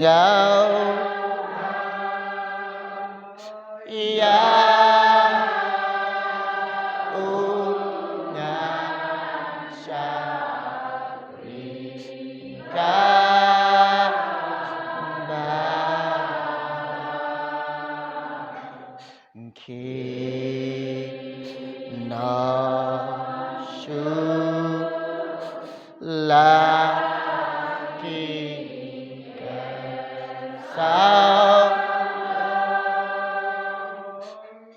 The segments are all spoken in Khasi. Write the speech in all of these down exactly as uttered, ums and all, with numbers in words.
Ïa u, ïa u nga shah ri ka ba ki na shu la ki ka sa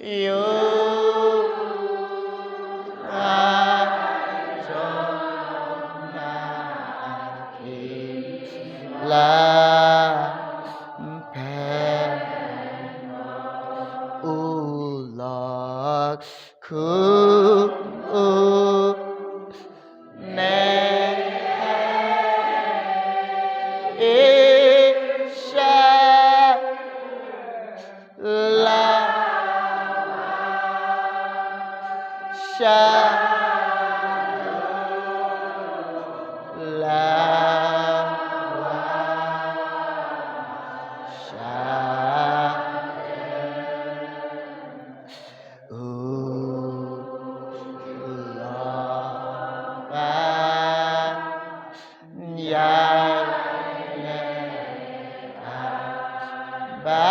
yu a jong na ki la phe u lak khu u ne e sha la sha la sha u la ba ïa ne ba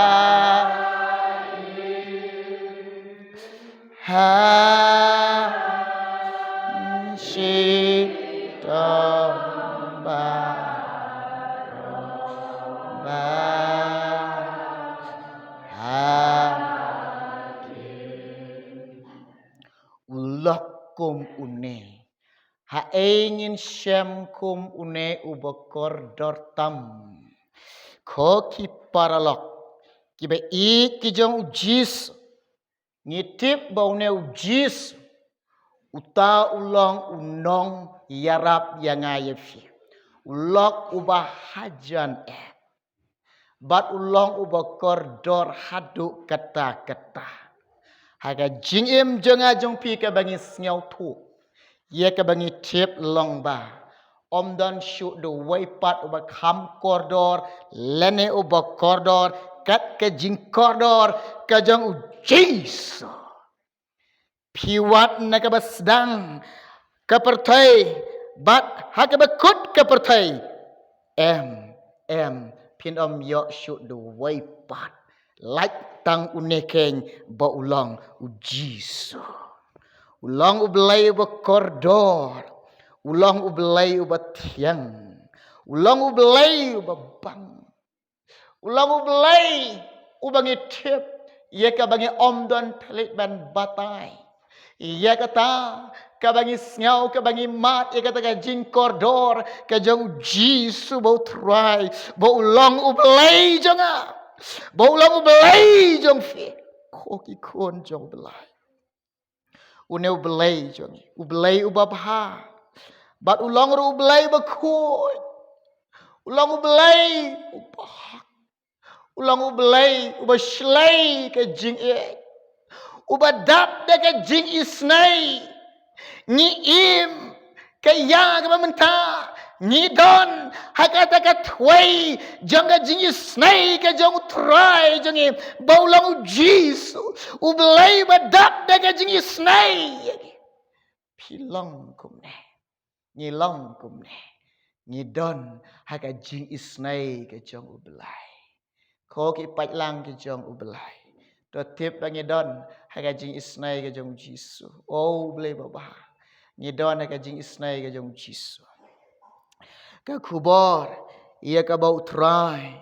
ha shi to ba ba ha u lok kum une. Haei ngin shem kum une uba kordor tam? Ko ki paralok kiba ïeit ki jong u Jisu, ngi tip ba une u Jisu uta u long u nongïarap ïa nga ïa phi. U lok uba hajan eh. Bad u long uba kordor haduh katta katta. Ha ka jingim jong nga jong phi kaba ngi sngewthuh, ïa kaba ngi tip long ba ym don shuh da uwei pat uba kham kordor lane uba kordor kat ka jingkordor ka jong u Jisu. Phi wad na kaba sdang ka pyrthei bad ha kaba kut ka pyrthei. Em, em, phin ym ïoh shuh da uwei pat. Lait tang une keiñ ba u long u Jisu. U long u Blei uba kordor. U long u Blei uba thiang. U long u Blei uba bang. U long u Blei uba ngi tip, ïa kaba ngi ym don thylliej ban batai. Ïa kata kaba ngi sngew, kaba ngi mad, ïa kata ka jingkordor ka jong u Jisu ba u Trai, ba u long u Blei jong nga, ba u long u Blei jong phi, ko ki khun jong u Blei. Une u Blei jong ngi, u Blei uba bha. Bad u long ruh u Blei uba khuid. U long u Blei uba hok. U long u Blei uba shlei ka jingïeit, uba dap da ka jingisynei. Ngi im ka ïa kaba mynta ngi don ha kata ka thwei jong ka jingisynei ka jong u Trai jong ngi, ba u long u Jisu, u Blei uba dap da ka jingisynei. Phi long kumne, ngi long kumne, ngi don ha ka jingisynei ka jong u Blei. Ko ki paidlang ki jong u Blei, to tip ba ngi don ha ka jingisynei ka jong u Jisu. O u Blei ba bha, ngi don ha ka jingisynei ka jong u Jisu. Ka khubor ïa kaba u Trai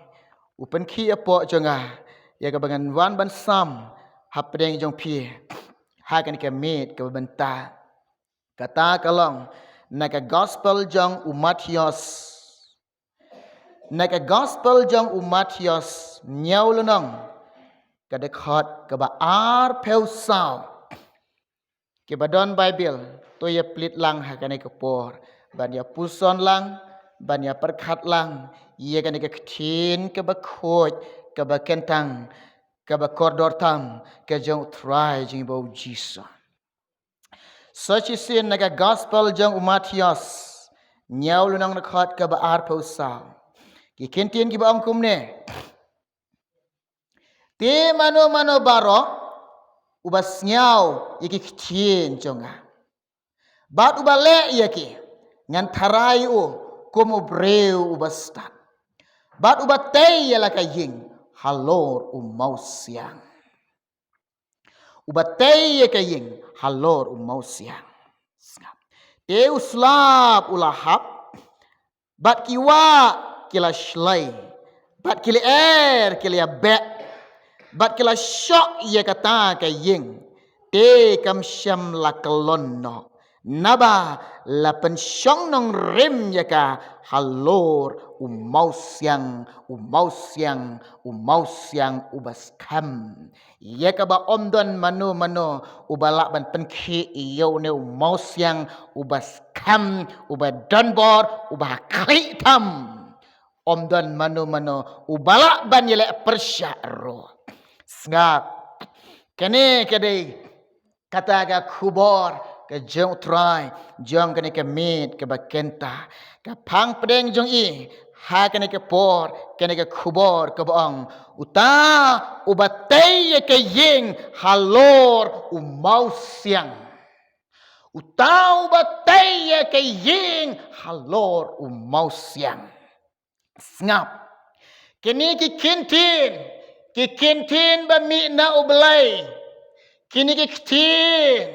u pynkhih hapoh jong nga, ïa kaba ngan wan ban sam hapdeng jong phi ha kane ka miet kaba mynta. Kata ka long na ka gospel jong u Mathaios. Na ka gospel jong u Mathaios, hynñiew lynnong, ka dkhot kaba arphew saw. Kiba don Baibl, to ïa plie lang ha kane ka por ban ïa puson lang, ban ïa pyrkhat lang ïa kane ka ktien kaba khuid, kaba kyntang, kaba kordor tam ka jong u Trai jong ngi ba u Jisu. Sa shisien na ka gospel jong u Mathaios, hynñiew lynnong, dkhot kaba arphew saw. Ki ktien kiba ong kumne. Te mano mano baroh uba sngew ïa ki ktien jong nga, bad uba leh ïa ki, ngan tharai u kum u briew uba stad, bad uba tei ïa la ka ïing halor u mawsiang. Uba tei ïa ka ïing halor u mawsiang. Te u slap u la hap, bad ki wah ki la shlei, bad ki lyer ki la ïabeh, bad ki la shoh ïa kata ka ïing. Te kam shym la kyllon noh, naba la pynshong nongrim ïa ka halor u mawsiang, u mawsiang, u mawsiang uba skhem. Ïa kaba ym don mano mano uba lah ban pynkhih ïa une u mawsiang uba skhem, uba donbor, uba ha khlieh tam. Ym don mano mano uba lah ban ïaleh pyrshah ruh. Sngap. Kane ka dei kata ka khubor ka jong U Trai jong kane ka miet kaba kynta. Ka phang pdeng jong i ha kane ka por, kane ka khubor kaba ong, uta uba tei ïa ka ïing halor u mawsiang. Uta uba tei ïa ka ïing halor u mawsiang. Sngap. Kine ki ktien, ki ktien ba mih na U Blei. Kine ki ktien,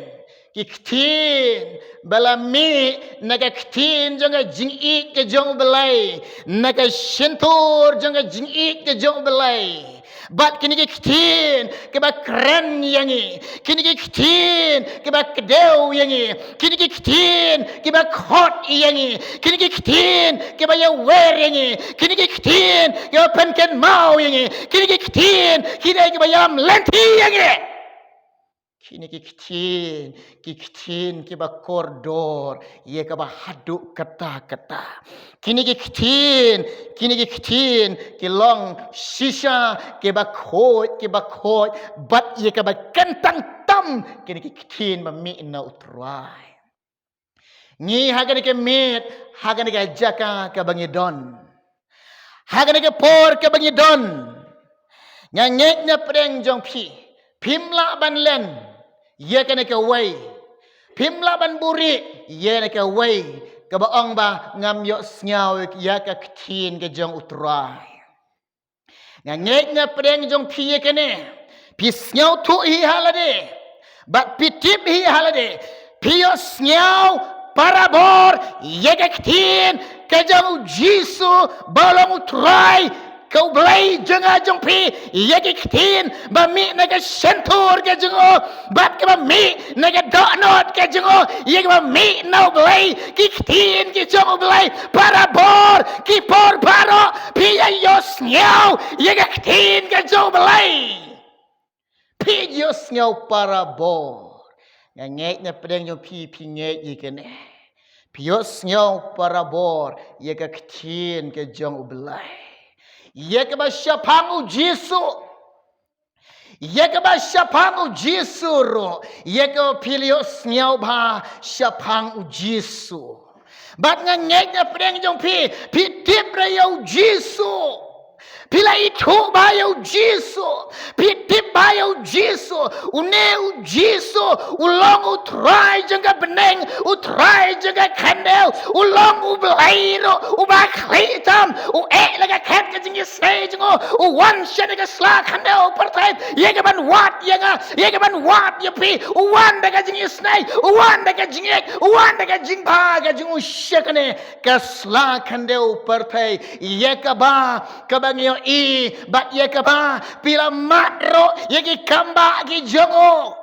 ki ktien ba la mih na ka ktien jong ka jingïeit ka jong U Blei, na ka shyntur jong ka jingïeit ka jong U Blei. Bad kine ki ktien kiba kren ïa ngi, kine ki ktien kiba kdew ïa ngi, kine ki ktien kiba khot ïa ngi, kine ki ktien kiba ïawer ïa ngi, kine ki ktien kiba pynkynmaw ïa ngi, kine ki ktien ki dei kiba ïalam lynti ïa ngi. Kine ki ktien, ki ktien kiba kordor ïa kaba haduh katta katta. Kine ki ktien, kine ki ktien ki long shisha kiba khuid, kiba khuid bad ïa kaba kyntang tam. Kine ki ktien ba mih na U Trai. Ngi ha kane ka miet, ha kane ka jaka kaba ngi don, ha kane ka por kaba ngi don, nga ngeit na pdeng jong phi, phim lah ban len ïa kane kawei, phim lah ban buhrieh ïa kane kawei kaba ong ba ngam ïohsngew ïa ka ktien ka jong U Trai. Nga ngeit na pdeng jong phi ïa kane, phi sngewthuh hi ha lade bad phi tip hi ha lade. Phi ïohsngew parabor ïa ka ktien ka jong U Jisu ba long U Trai, ka U Blei jong nga jong phi. Ïa ki ktien ba mih na ka shyntur ka jong u bad kaba mih na ka dohnud ka jong u, ïa kaba mih na U Blei, ki ktien ki jong U Blei. Parabor, ki por baroh phi ïa ïohsngew ïa ka ktien ka jong U Blei. Phi ïohsngew parabor. Nga ngeit na pdeng jong phi, phi ngeit ïa kane. Phi ïohsngew parabor ïa ka ktien ka jong U Blei, ïa kaba shaphang U Jisu. Ïa kaba shaphang U Jisu ruh, ïa kaba phi la ïohsngew bha shaphang U Jisu. Bad nga ngeit na pdeng jong phi, phi tip re ïa U Jisu. Phi la ithuh bha ïa U Jisu. Phi tip bha ïa U Jisu. Une U Jisu u long U Trai jong ka bneng, U Trai jong ka khyndew, u long U Blei ruh uba khlieh tam, u eh la ka khet ka jingïaseng jong u, u wan sha ka sla khyndew pyrthei ïa ka ban wad ïa nga, ïa ka ban wad ïa phi. U wan da ka jingïaseng, u wan da ka jingïeit, u wan da ka jingbha ka jong u sha kane ka sla khyndew pyrthei. Ïa kaba, kaba ngi ïohi bad ïa kaba phi la mad ruh ïa ki kambah ki jong u.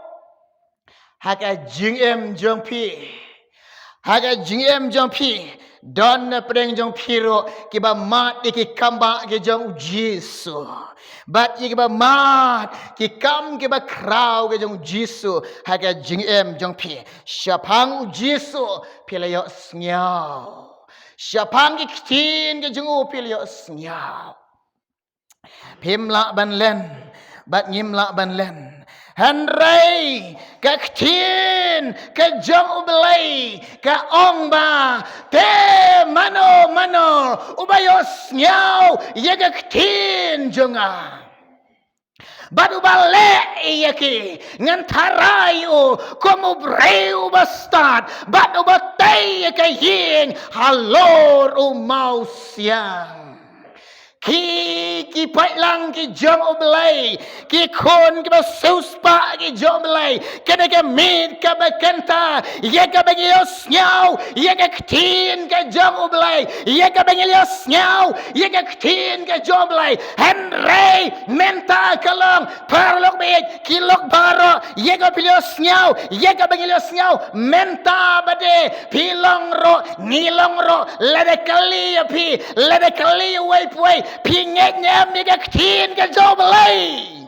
Ha ka jingim jong phi, ha ka jingim jong phi, don na pdeng jong phi ruh kiba mad ïa ki kambah ki jong U Jisu. Bad ïa kiba mad ki kam kiba khraw ki jong U Jisu ha ka jingim jong phi. Shaphang U Jisu phi la ïohsngew. Shaphang ki ktien ki jong u phi la ïohsngew. Phim lah ban len bad ngim lah ban len. Hynrei ka ktien ka jong U Blei ka ong ba, te mano mano uba ïohsngew ïa ka ktien jong nga bad uba leh ïa ki, ngan tharai u kum u briew uba stad bad uba tei ïa ka ïing halor u mawsiang. Ki, ki paidlang ki jong U Blei, ki khun kiba siewspah ki jong U Blei, kane ka miet kaba kynta ïa kaba ngi ïohsngew ïa ka ktien ka jong U Blei, ïa kaba ngi ïohsngew ïa ka ktien ka jong U Blei. Hynrei mynta ka long, paralok baieit, ki lok baroh, ïa kaba phi ïohsngew ïa kaba ngi ïohsngew mynta bad phi long ruh, ngi long ruh, lada kylli ïa phi, lada kylli ïa uwei pa uwei, phi ngeit ne em ïa ka ktien ka jong U Blei?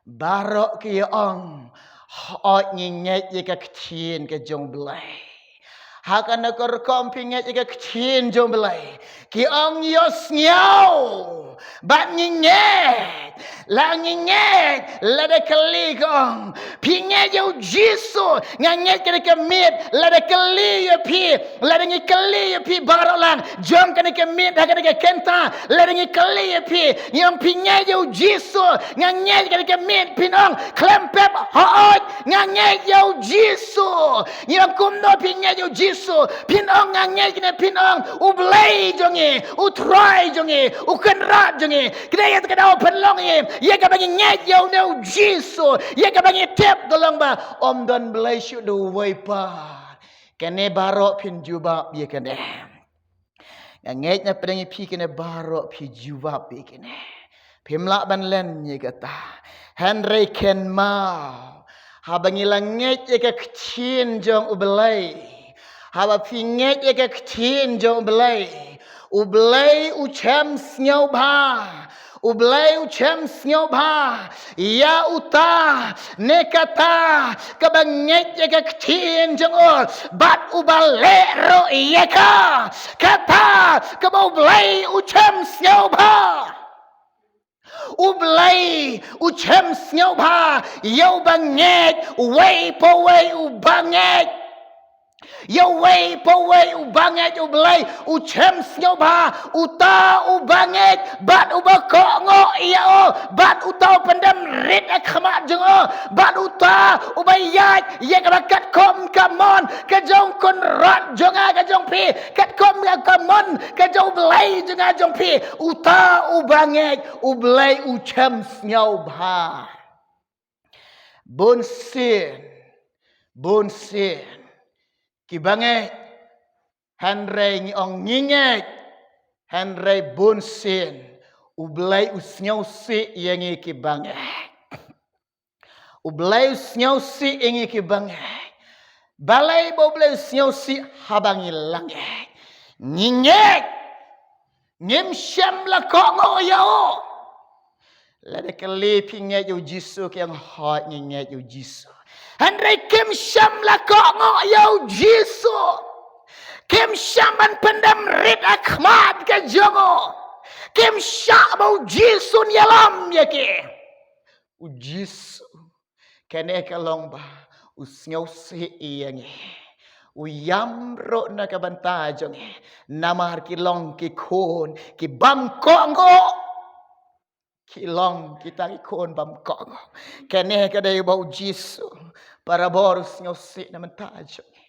Baroh ki ong, hooid ngi ngeit ïa ka ktien ka jong U Blei. Ha kane ka rukom phi ngeit ïa ka ktien jong U Blei? Ki ong ïohsngew bad ngi ngeit. La ngi ngeit, lada kylli ki ong, phi ngeit ïa U Jisu? Nga ngeit, kane ka miet, lada kylli ïa phi, lada ngi kylli ïa phi baroh lang jong kane ka miet ha kane ka kynta, lada ngi kylli ïa phi, ngi ong phi ngeit ïa U Jisu? Nga ngeit, kane ka miet phin ong khlem pep, hooid nga ngeit ïa U Jisu. Ngi ong kumno phi ngeit ïa U Jisu? Phin ong nga ngeit, kane phin ong U Blei jong ngi, U Trai jong ngi, U Kynrad jong ngi. Kane ïa kata ka daw pynlong ïa ngi ïa kaba ngi ngeit ïa une U Jisu, ïa kaba ngi tip ka long ba ym don Blei shuh, da uwei pat. Kane baroh phin jubab ïa kane. Nga ngeit na pdeng ïa phi kane baroh phi jubab ïa kane. Phim lah ban len ïa kata. Hynrei kynmaw, haba ngi la ngeit ïa ka ktien jong U Blei, haba phi ngeit ïa ka ktien jong U Blei, U Blei u shem sngewbha. U Blei u shem sngewbha ïa uta ne kata kaba ngeit ïa ka ktien jong u, bad uba leh ruh ïa ka, kata kaba U Blei u shem sngewbha. U Blei u shem sngewbha ïa uba ngeit, uwei pa uwei uba ngeit. Ïa uwei pa uwei uba ngeit U Blei u shem sngewbha, uta uba ngeit bad uba kohnguh ïa u, bad uta u pyndem rit ha khmat jong u, bad uta uba ïaid ïa kaba katkum ka mon ka jong u kynrad jong nga ka jong phi, katkum ka mon ka jong U Blei jong nga jong phi, uta uba ngeit U Blei u shem sngewbha. Bun sien, bun sien kiba ngeit, hynrei ngi ong ngi ngeit, hynrei bun sien U Blei u sngewsih ïa ngi kiba ngeit. U Blei u sngewsih ïa ngi kiba ngeit. Balei ba U Blei u sngewsih? Haba ngi la ngeit, ngi ngeit, ngim shym la kohnguh ïa u. Lada kylli phi ngeit ïa U Jisu, ki ong hooid ngi ngeit ïa U Jisu. Hynrei kim shym la kohnguh ïa U Jisu. Kim shym ban pyndem rit ha khmat ka jong u. Kim shah ba U Jisu un ïalam ïa ki. U Jisu, kane ka long ba u sngewsih ïa ngi. U ïam ruh na ka bynta jong ngi. Namar ki long ki khun ki bym kohnguh. Ki long kita ki khun bym kohnguh. Kane ka dei ba U Jisu, para bor, u sngewsih na bynta jong ngi.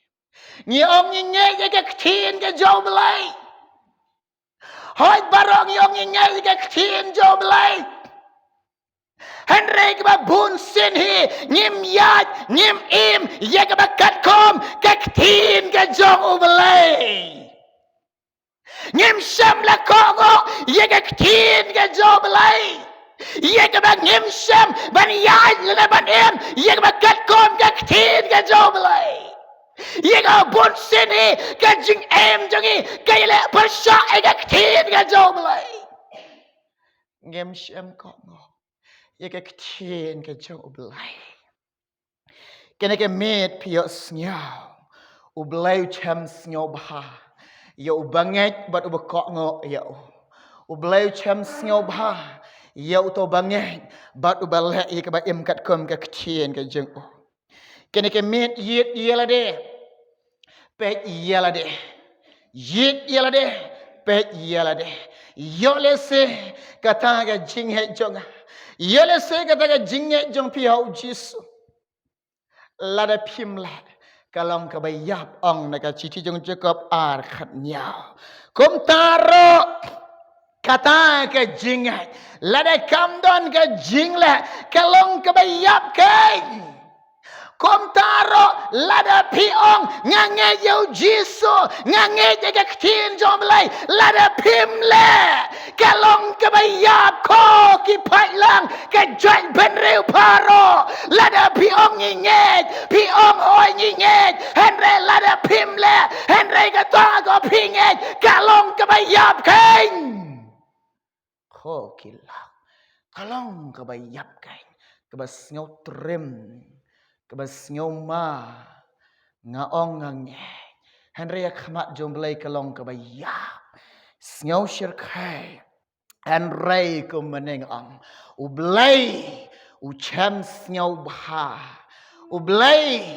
Ngi ong ngi ngeit ïa ka ktien ka jong U Blei. Hooid, baroh ngi ong ngi ngeit ïa ka ktien jong U Blei. Hynrei kaba bun sien hi ngim ïaid, ngim im ïa kaba katkum ka ktien ka jong U Blei. Ngim shym la kohnguh ïa ka ktien ka jong U Blei. Ïa kaba ngim shym ban ïaid lane ban im ïa kaba katkum ka ktien ka jong U Blei. Ïa kaba bun sien hi ka jingim jong ngi ka ïaleh pyrshah ïa ka ktien ka jong U Blei. Ngim shym kohnguh ïa ka ktien ka jong U Blei. Kane ka miet phi ïohsngew, U Blei u shem sngewbha ïa uba ngeit bad uba kohnguh ïa u. U Blei u shem sngewbha Ïa uto uba ngeit bad uba leh ïa kaba im katkum ka ktien ka jong u. Kane ka miet ïit ïa lade, peit ïa lade. Ïit ïa lade, peit ïa lade. Ïoh lehse kata ka jingngeit jong nga, ïoh lehse kata ka jingngeit jong phi ha u Jisu, lada phim leh, ka long kaba ïap, ong na ka shithi jong Jakob ar khat hynñiew. Kumta ruh kata ka jingngeit, lada kam don ka jingleh, ka long kaba ïap keiñ. Kumta ruh lada phi ong, nga ngeit ïa u Jisu, nga ngeit ïa ka ktien jong u Blei, lada phim leh, ka long kaba ïap. Ko ki paidlang, ka jaitbynriew baroh, lada phi ong ngi ngeit, phi ong hooid ngi ngeit, hynrei lada phim leh, hynrei kata ko phi ngeit, ka long kaba ïap keiñ. Ko ki lok, ka long kaba ïap keiñ, kaba sngew trim, kaba sngew ma, nga ong nga ngeit, hynrei ha khmat jong u Blei ka long kaba ïap. Sngew shyrkhei. Hynrei kumne nga ong, u Blei u shem sngewbha. U Blei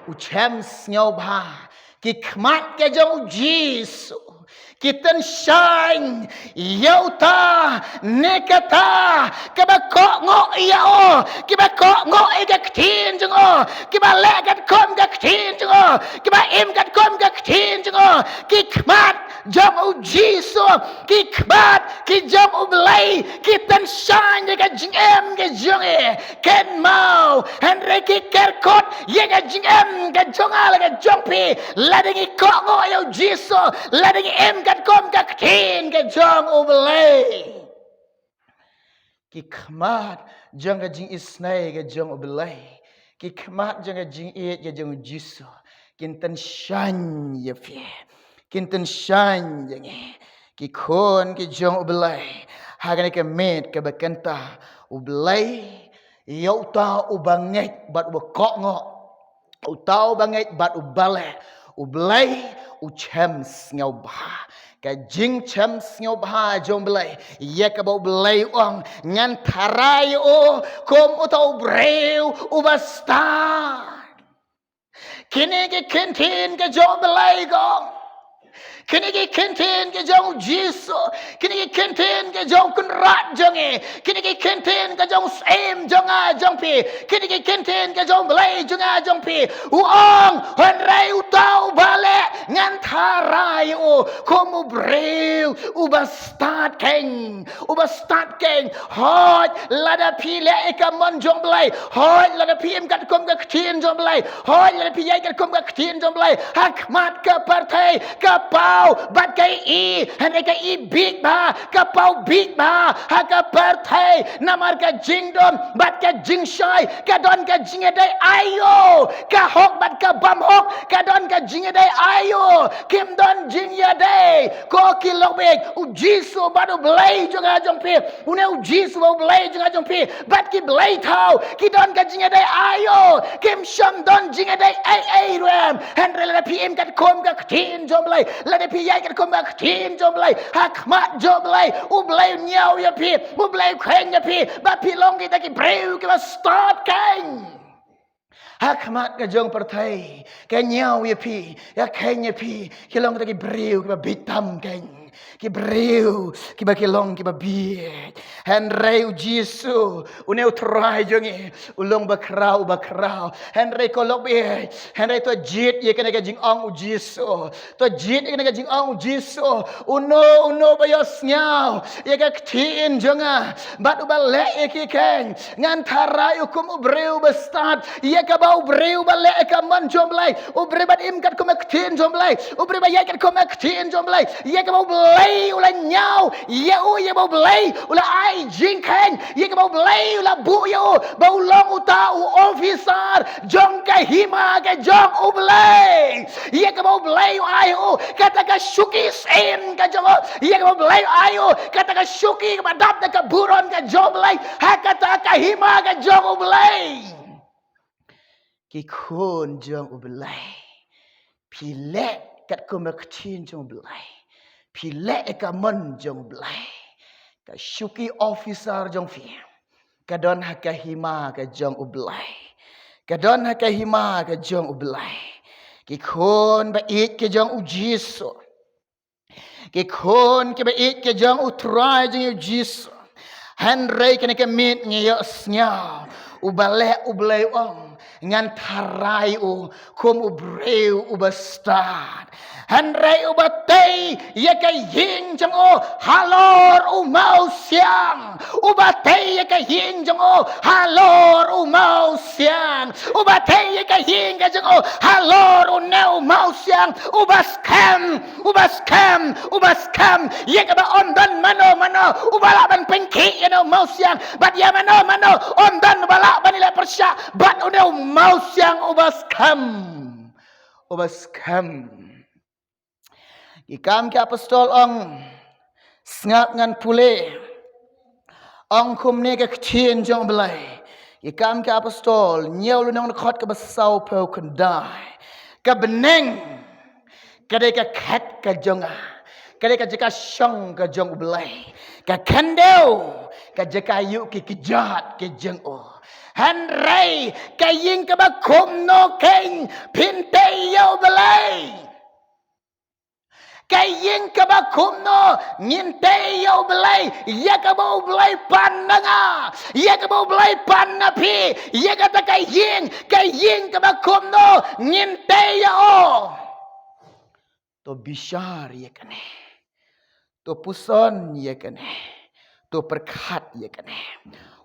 u shem sngewbha. Ki khmat ka jong u Jisu ki tyngshaiñ ïa uta ne kata kaba kohnguh ïa u, kiba kohnguh ïa ka ktien jong u, kiba leh katkum ka ktien jong u, kiba im katkum ka ktien jong u. Ki khmat jong u Jisu, ki khmat ki jong u Blei ki tyngshaiñ ïa ka jingim ka jong ngi. Kynmaw, hynrei ki kyrkut ïa ka jingim ka jong nga la ka jong phi, lada ngi kohnguh ïa u Jisu, lada ngi im katkum ka ktien ka jong u Blei. Ki khmat jong ka jingisynei ka jong u Blei, ki khmat jong ka jingïeit ka jong u Jisu, kin tyngshaiñ ïa phi, kin tyngshaiñ ïa ngi, ki khun ki jong u Blei. Ha kane ka miet kaba kynta, u Blei ïa uta uba ngeit bad uba kohnguh, uta uba ngeit bad uba leh, u Blei u shem sngewbha. Ka jingshem sngewbha jong u Blei, ïa kaba u Blei u ong, ngan tharai ïa u kum uta u briew uba stad. Kine ki ktien ka jong u Blei kong. Kine ki ktien ka jong u Jisu. Kine ki ktien ka jong u Kynrad jong ngi. Kine ki ktien ka jong u Syiem jong nga jong phi. Kine ki ktien ka jong u Blei jong nga jong phi. U ong, hynrei uta uba leh, ngan tharai ïa u kum u briew uba stad keiñ. Uba stad keiñ. Hooid lada phi leh ïa ka mon jong u Blei, hooid lada phi im katkum ka ktien jong u Blei, hooid lada phi ïaid katkum ka ktien jong u Blei, ha khmat ka pyrthei ka paw bad ka i, hynrei ka i bieit bha, ka paw bieit bha ha ka pyrthei. Namar ka jingdum bad ka jingshai, ka don ka jingïadei aïu, ka hok bad ka bym hok, ka don ka jingïadei aïu. Kim don jingïadei. Ko ki lok bieit, u Jisu bad u Blei jong nga jong phi, une u Jisu bad u Blei jong nga jong phi, bad ki blei thaw, ki don ka jingïadei aïu. Kim shym don jingïadei ei ei ruh em. Hynrei lada phi im katkum ka ktien jong u Blei, lada phi ïaid katkum ka ktien jong u Blei, ha khmat jong u Blei, u Blei u ñiew ïa phi, u Blei u kheiñ ïa phi ba phi long kita ki briew kiba stad keiñ. Ha khmat ka jong pyrthei, ka ñiew ïa phi, ka kheiñ ïa phi, ki long kita ki briew kiba bieit tam keiñ, ki briew kiba ki long kiba bieit. Hynrei u Jisu, une u Trai jong ngi, u long bakhraw, u bakhraw. Hynrei ko lok bieit, hynrei to jied ïa kane ka jingong u Jisu. To jied ïa kane ka jingong u Jisu. Uno uno ba ïohsngew ïa ka ktien jong nga bad uba leh ïa ki keiñ, ngan tharai u kum u briew ba stad. Ïa kaba u briew ba leh ïa ka mon jong u Blei, u briew ba im katkum ka ktien jong u Blei, u briew ba ïaid katkum ka ktien jong u Blei, ïa kaba u Blei u la ñiew ïa u, ïa kaba u Blei u la ai jingkheiñ, ïa kaba u Blei u la buh ïa u ba u long uta u officer jong ka hima ka jong u Blei. Ïa kaba u Blei u ai u kata ka shuki syiem ka jong u. Ïa kaba u Blei u ai u kata ka shuki kaba dap da ka burom ka jong u Blei ha kata ka hima ka jong u Blei. Ki khun jong u Blei, phi leh katkum ka ktien jong u Blei, phi leh ka mon jong u Blei, Ka shuki officer jong phi ka don ha ka hima ka jong U Blei. Ka don ha ka hima ka jong U Blei. Ki khun ba ïeit ka jong U Jisu. Ki khun ki ba ïeit ka jong U Trai jong U Jisu. Hynrei kane ka miet ngi ïohsngew, u ba leh U Blei u ong, ngan tharai u kum u briew u ba stad. Hynrei u ba tei ïa ka ïing jong u halor u mawsiang. U ba tei ïa ka ïing jong u halor u mawsiang. U ba tei ïa ka ïing ka jong u halor une u mawsiang. U ba skhem, u ba skhem, u ba skhem ïa kaba ym don mano mano u ba lah ban pynkhih ïa une u mawsiang. Bad ïa mano mano ym don u ba lah ban ïaleh pyrshah bad une u mawsiang. U ba skhem, u ba skhem. Ki Kam ki Apostol ong, sngap ngan pule. Ong kumne ka ktien jong U Blei. Ki Kam ki Apostol, hynñiew lynnong, dkhot kaba sawphew khyndai. Ka bneng ka dei ka khet ka jong nga, ka dei ka jaka shong ka jong U Blei. Ka khyndew ka jaka ïuh ki kjat ka jong u. Hynrei ka ïing kaba kumno keiñ phin tei ïa U Blei? Ka ïing kaba kumno ngin tei ïa U Blei, ïa kaba U Blei pan na nga, ïa kaba U Blei pan na phi? Ïa kata ka ïing, ka ïing kaba kumno ngin tei ïa u? To bishar ïa kane. To puson ïa kane. To pyrkhat ïa kane.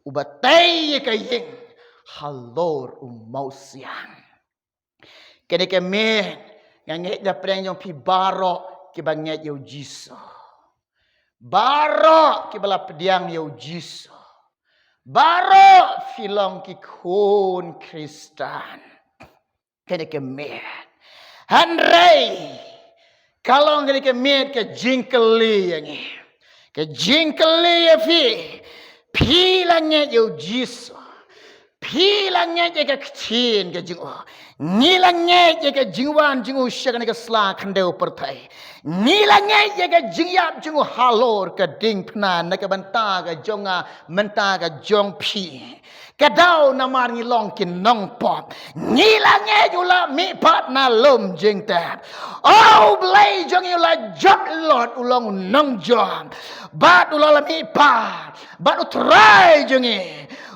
U ba tei ïa ka ïing halor u mawsiang. Kane ka miet nga ngeit na pdeng jong phi baroh kiba ngeit ïa U Jisu. Baroh kiba la pdiang ïa U Jisu. Baroh phi long ki khun Khristan. Kane ka miet. Hynrei ka long kane ka miet ka jingkylli ïa ngi. Ka jingkylli ïa phi. Phi la ngeit ïa U Jisu? Phi la ngeit ïa ka ktien ka jong u? Ngi la ngeit ïa ka jingwan jong u sha kane ka sla khyndew pyrthei? Ngi la ngeit ïa ka jingïap jong u halor ka diengphna na ka bynta ka jong nga, mynta ka jong phi? Ka daw namar ngi long ki nongpop. Ngi la ngeit u la mihpat na lum jingtep. O, U Blei jong ngi u la jop lot, u long u nongjop. Bad u la, la mihpat. Bad U Trai jong ngi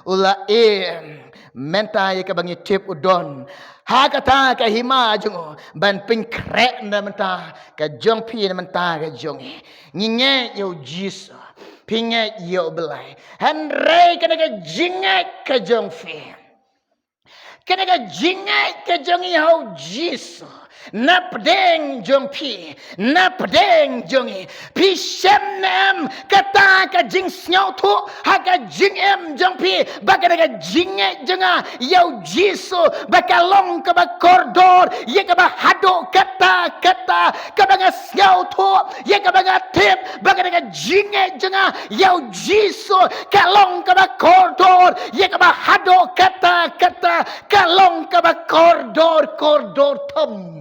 u la im. Mynta ïa kaba ngi tip u don ha kata ka hima jong u ban pynkhreh na bynta ka jong phi, na bynta ka jong ngi. Ngi ngeit ïa U Jisu. Phi ngeit ïa U Blei. Hynrei kane ka jingngeit ka jong phi, kane ka jingngeit ka jong ngi ha U Jisu, na pdeng jong phi, na pdeng jong ngi, phi shem ne em kata ka jingsngewthuh ha ka jingim jong phi ba kane ka jingngeit jong nga ïa U Jisu ba ka long kaba kordor ïa kaba haduh katta katta, kaba nga sngewthuh, ïa kaba nga tip ba kane ka jingngeit jong nga ïa U Jisu ka long kaba kordor ïa kaba haduh katta katta, ka long kaba kordor kordor tam.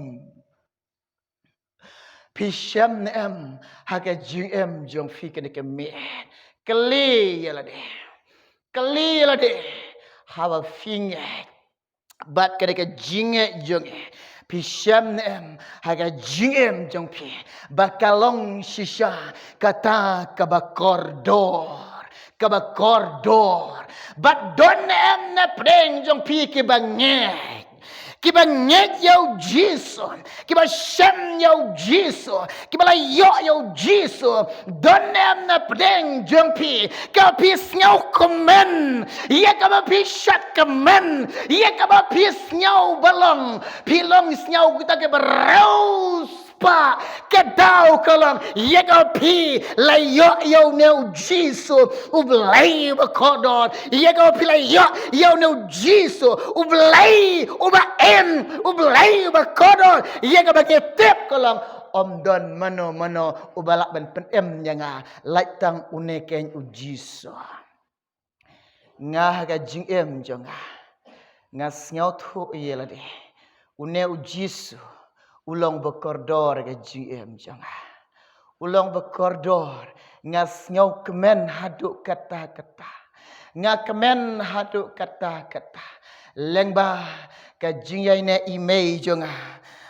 Phi shem ne em ha ka jingim jong phi kane ka miet? Kylli ïa lade. Kylli ïa lade haba phi ngeit. Bad kane ka jingngeit jong ngi, phi shem ne em ha ka jingim jong phi ba ka long shisha kata kaba kordor, kaba kordor? Bad don ne em na pdeng jong phi kiba ngeit, kiba ngeit ïa U Jisu, kiba shem ïa U Jisu, kiba la ïoh ïa U Jisu? Don ne em na pdeng jong phi kaba phi sngewkmen ïa kaba phi shad kmen, ïa kaba phi sngew ba long, phi long sngew kita kiba riewspah? Ka daw ka long ïa kaba phi la ïoh ïa une U Jisu U Blei uba kordor, ïa kaba phi la ïoh ïa une U Jisu U Blei uba im, U Blei uba kordor. Ïa kaba ngi tip ka long, ym don mano mano uba lah ban pynim ïa nga lait tang une keiñ U Jisu. Nga ha ka jingim jong nga, nga sngewthuh ïa lade, une U Jisu u long ba kordor ha ka jingim jong nga. U long ba kordor. Nga sngewkmen haduh katta katta. Nga kmen haduh katta katta. Lyngba ka jingïaineh i mei jong nga.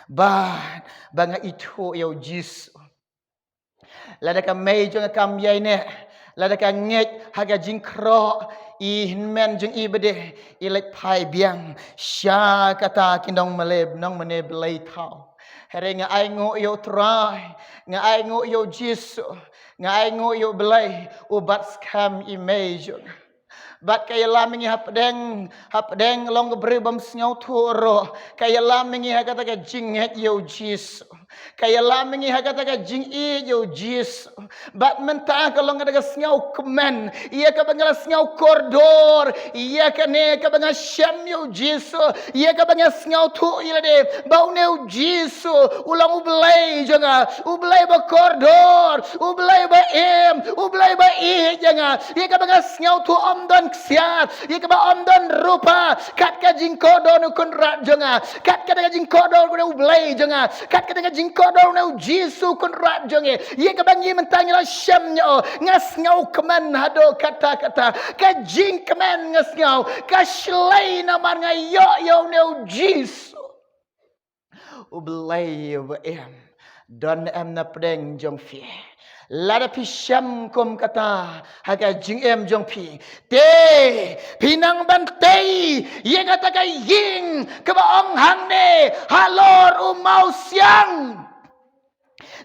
Bad ba nga ithuh ïa u Jisu. Lada ka mei jong nga kam ïaineh, lada ka ngeit ha ka jingkhroh, i hynmen jong i ba dei, i leit phai biang sha kata ki nongmane, nongmane blei thaw. Hynrei nga ainguh ïa u Trai, nga ainguh ïa u Jisu, nga ainguh ïa u Blei, u bat skhem i mei jong nga. Bad ka ïalam ïa ngi hapdeng, hapdeng long ka briew bym sngewthuh ruh. Ka ïalam ïa ngi ha kata ka jingngeit ïa u Jisu. Ka ïalam ïa ngi ha kata ka jingïeit ïa u Jisu. Bad mynta ka long kata ka sngewkmen ïa kaba nga la sngewkordor ïa kane kaba nga shem ïa u Jisu. Ïa kaba nga sngewthuh ïa lade ba une u Jisu u long u Blei jong nga, u Blei ba kordor, u Blei ba im, u Blei ba ïeit ïa nga. Ïa kaba nga sngewthuh ym don ksiar, ïa kaba ym don rupa, kat ka jingkordor u Kynrad jong nga, kat ka jingkordor u Blei jong nga, kat ka jingkordor u Jisu Kynrad jong nga. Ïa kaba ngi mynta ngi la shem ïa u, nga sngewkmen haduh katta katta. Ka jingkmen nga sngew ka shlei namar nga ïoh ïa une u Jisu. U Blei ba im, don em na pdeng jong phi? Lada phi shem kum kata ha ka jingim jong phi, te phi nang ban tei ïa kata ka ïing kaba ong hangne, Halor U Mawsiang.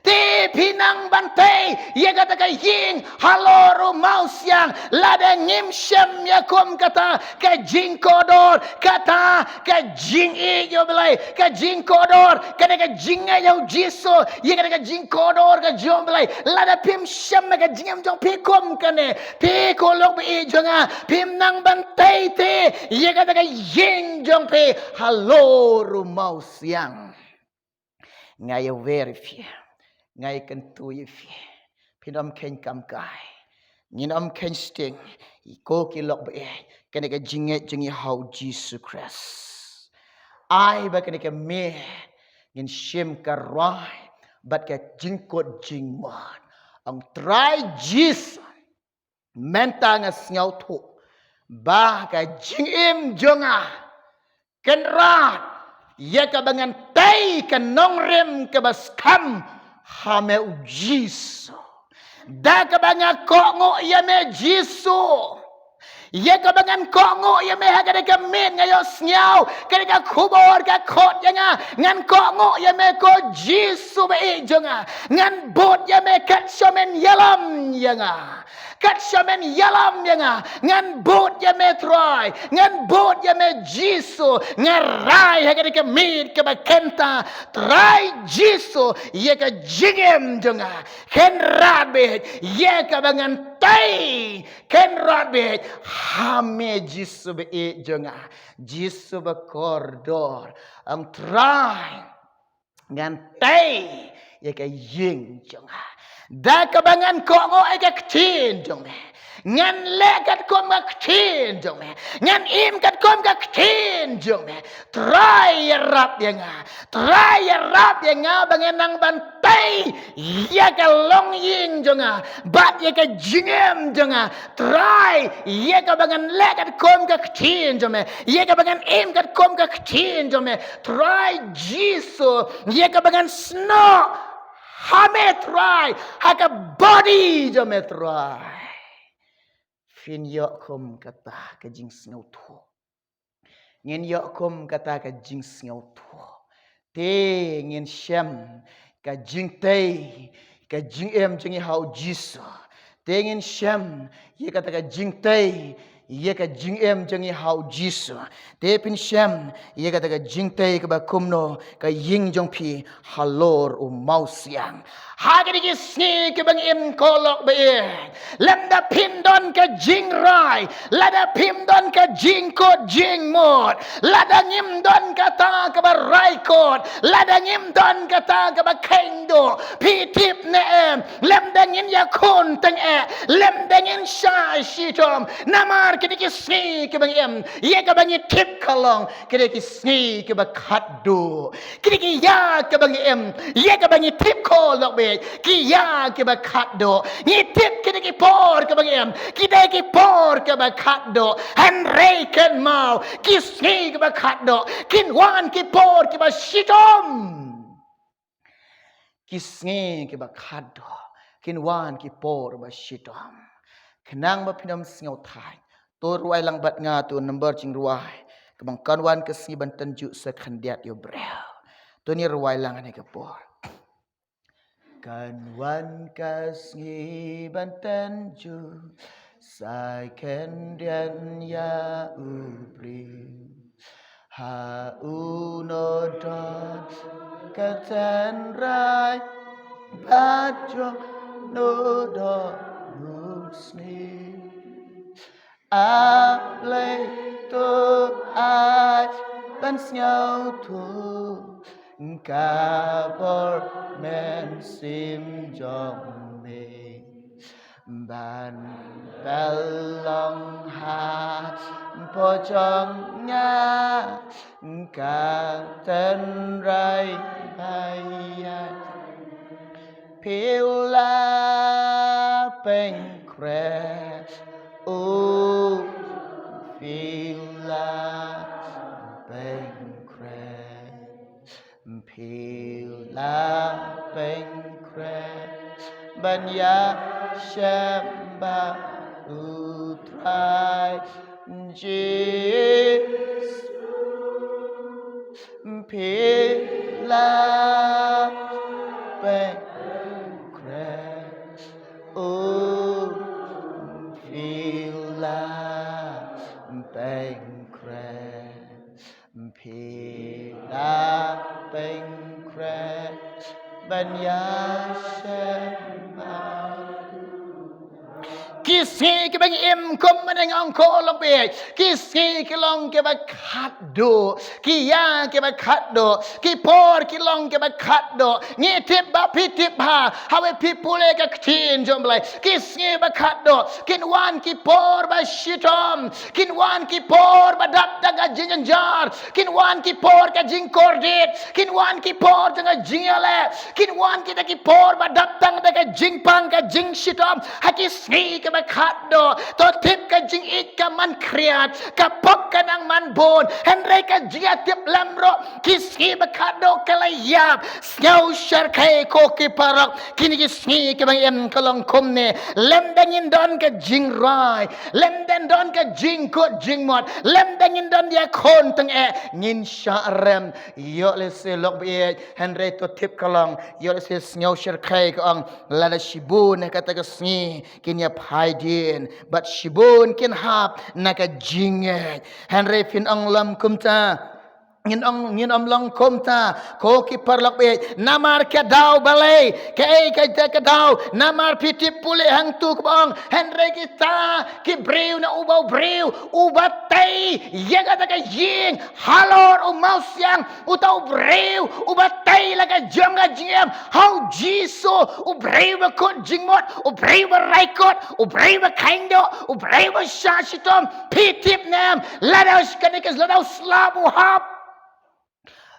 Te phi nang ban tei ïa kata ka ïing, Halor U Mawsiang. Lada ngim shem ïa kum kata ka jingkordor, kata ka jingïeit ïa U Blei, ka jingkordor, kata ka jingïeit ïa U Jisu, ïa kata ka jingkordor ka jong U Blei. Lada phim shem ha ka jingim jong phi kum kane, phi ko lok ba ïeit jong nga, phim nang ban tei te ïa kata ka ïing jong phi, Halor U Mawsiang. Nga ïa wer ïa phi, nga ïa kyntu ïa phi. Phin ym kheiñ kam kai, ngin ym kheiñ sting. Ko ki lok ba ïeit, kane ka jingngeit jong ngi ha U Jisu Khrist. Ai ba kane ka miet ngin shim ka rai bad ka jingkut jingmut. Ong Trai Jisu, mynta nga sngewthuh ba ka jingim jong nga, Kynrad, ïa kaba ngan tei ka nongrim kaba skhem ha me U Jisu. Da kaba nga kohnguh ïa me Jisu, ïa kaba ngan kohnguh ïa me ha kane ka miet, nga ïohsngew kane ka khubor ka khot ïa nga. Ngan kohnguh ïa me ko Jisu ba ïeit jong nga. Ngan bud ïa me kat shwa men ïalam ïa nga. Kat shwa men ïalam ïa nga, ngan bud ïa me Trai, ngan bud ïa me Jisu. Nga rai ha kane ka miet kaba kynta, Trai Jisu, ïa ka jingim jong nga, Kynrad ba ïeit, ïa kaba ngan tei, Kynrad ba ïeit, ha me Jisu ba ïeit jong nga. Jisu ba kordor, ong Trai, ngan tei ïa ka ïing jong nga. Da kaba ngan kohnguh ïa ka ktien jong me, ngan leh katkum ka ktien jong me, ngan im katkum ka ktien jong me. Trai ïarap ïa nga, Trai ïarap ïa nga ba ngan nang ban tei ïa ka longïing jong nga bad ïa ka jingim jong nga. Trai, ïa kaba ngan leh katkum ka ktien jong me, ïa kaba ngan im katkum ka ktien jong me. Trai Jisu, ïa kaba ngan snoh ha me Trai, ha ka body jong me Trai. Phin ïoh kum kata ka jingsngewthuh. Ngin ïoh kum kata ka jingsngewthuh. Te ngin shem ka jingtei ka jingim jong ngi ha U Jisu. Te ngin shem ïa kata ka jingtei ïa ka jingim jong ngi ha U Jisu. Te phin shem ïa kata ka jingtei kaba kumno, ka ïing jong phi halor U Mawsiang. Ha kine ki sngi kiba ngi im ko lok ba ïeit, lada phim don ka jingrai, lada phim don ka jingkut jingmut, lada ngim don kata kaba rai kut, lada ngim don kata kaba kheiñ duh, phi tip ne em, lada ngin ïakhun tyngeh, lada ngin shah shitom, namar Kine ki sngi kiba ngi im, ïa kaba ngi tip ka long kine ki sngi kiba khatduh. Kine ki ïa kaba ngi im, ïa kaba ngi tip ko lok beit, ki ïa kiba khatduh. Ngi tip kine ki por kaba ngi im, ki dei ki por kaba khatduh. Hynrei kynmaw, ki sngi kiba khatduh kin wan ki por kiba shitom. Ki sngi kiba khatduh kin wan ki por ba shitom. Khnang ba phin ym sngewthuh, to rwai lang bad nga to number jingrwai, kaba kan wan ka sngi ban tynjuh sa khyndiat ïa u briew. To ngin rwai lang ha kane ka por. Kan wan ka sngi ban tynjuh sa khyndiat ïa u briew. Ha uno don ka tynrai bad jong no don u sngi. A Blei to ai ban sngewthuh ka bor mynsiem jong me. Ban pynlong hapoh jong nga ka tynrai ba ïaid. Phi la pynkhreh, oh, phi la pynkhreh. Phi la pynkhreh ban ïashem bad u Trai Jisu. Phi la pynkhreh, oh, phi la pynkhreh. Phi la pynkhreh ban ïashem bad u. Ki sngi kiba ngi im kum mynne nga ong ko lok beit, ki sngi ki long kiba khatduh, ki ïa kiba khatduh, ki por ki long kiba khatduh. Ngi tip ba phi tip ha, haba phi pule ka ktien jong u Blei, ki sngi ba khatduh kin wan ki por ba shitom. Kin wan ki por ba dap tang ka jingjynjar. Kin wan ki por ka jingkordit. Kin wan ki por tang ka jingïaleh. Kin wan kita ki por ba dap tang da ka jingpang ka jingshitom. Ha ki sngi kiba khatduh, to tip ka jingïeit ka man khriat, ka pop ka nang man bun. Hynrei ka jingïatip lem ruh, ki sngi ba khatduh ka la ïap. Sngewshyrkhei ko ki paralok, kine ki sngi kiba ngi im ka long kumne. Lymda ngin don ka jingrai, lymda ngin don ka jingkut jingmut, lymda ngin don ïakhun tyngeh, ngin shah rem. Ïoh lehse lok beit, hynrei to tip ka long, ïoh lehse sngewshyrkhei ka ong, lada shibun ha kata ka sngi kin ïaphai dien, bad shibun kin hap na ka jingngeit. Hynrei phin ong lem kumta, ngin ong, ngin ym long kumta ko ki paralok beit. Namar ka daw balei, kaei ka, ka daw? Namar phi tip pule hangtu kaba ong, hynrei kita ki briew na uba u briew uba tei ïa kata ka ïing halor u mawsiang, uta u briew uba tei la ka jong ka jingim ha u Jisu, u briew ba kut jingmut, u briew ba rai kut, u briew ba kheiñ duh, u briew ba shah shitom. Phi tip ne em, lada u, kane ka, lada u slap u hap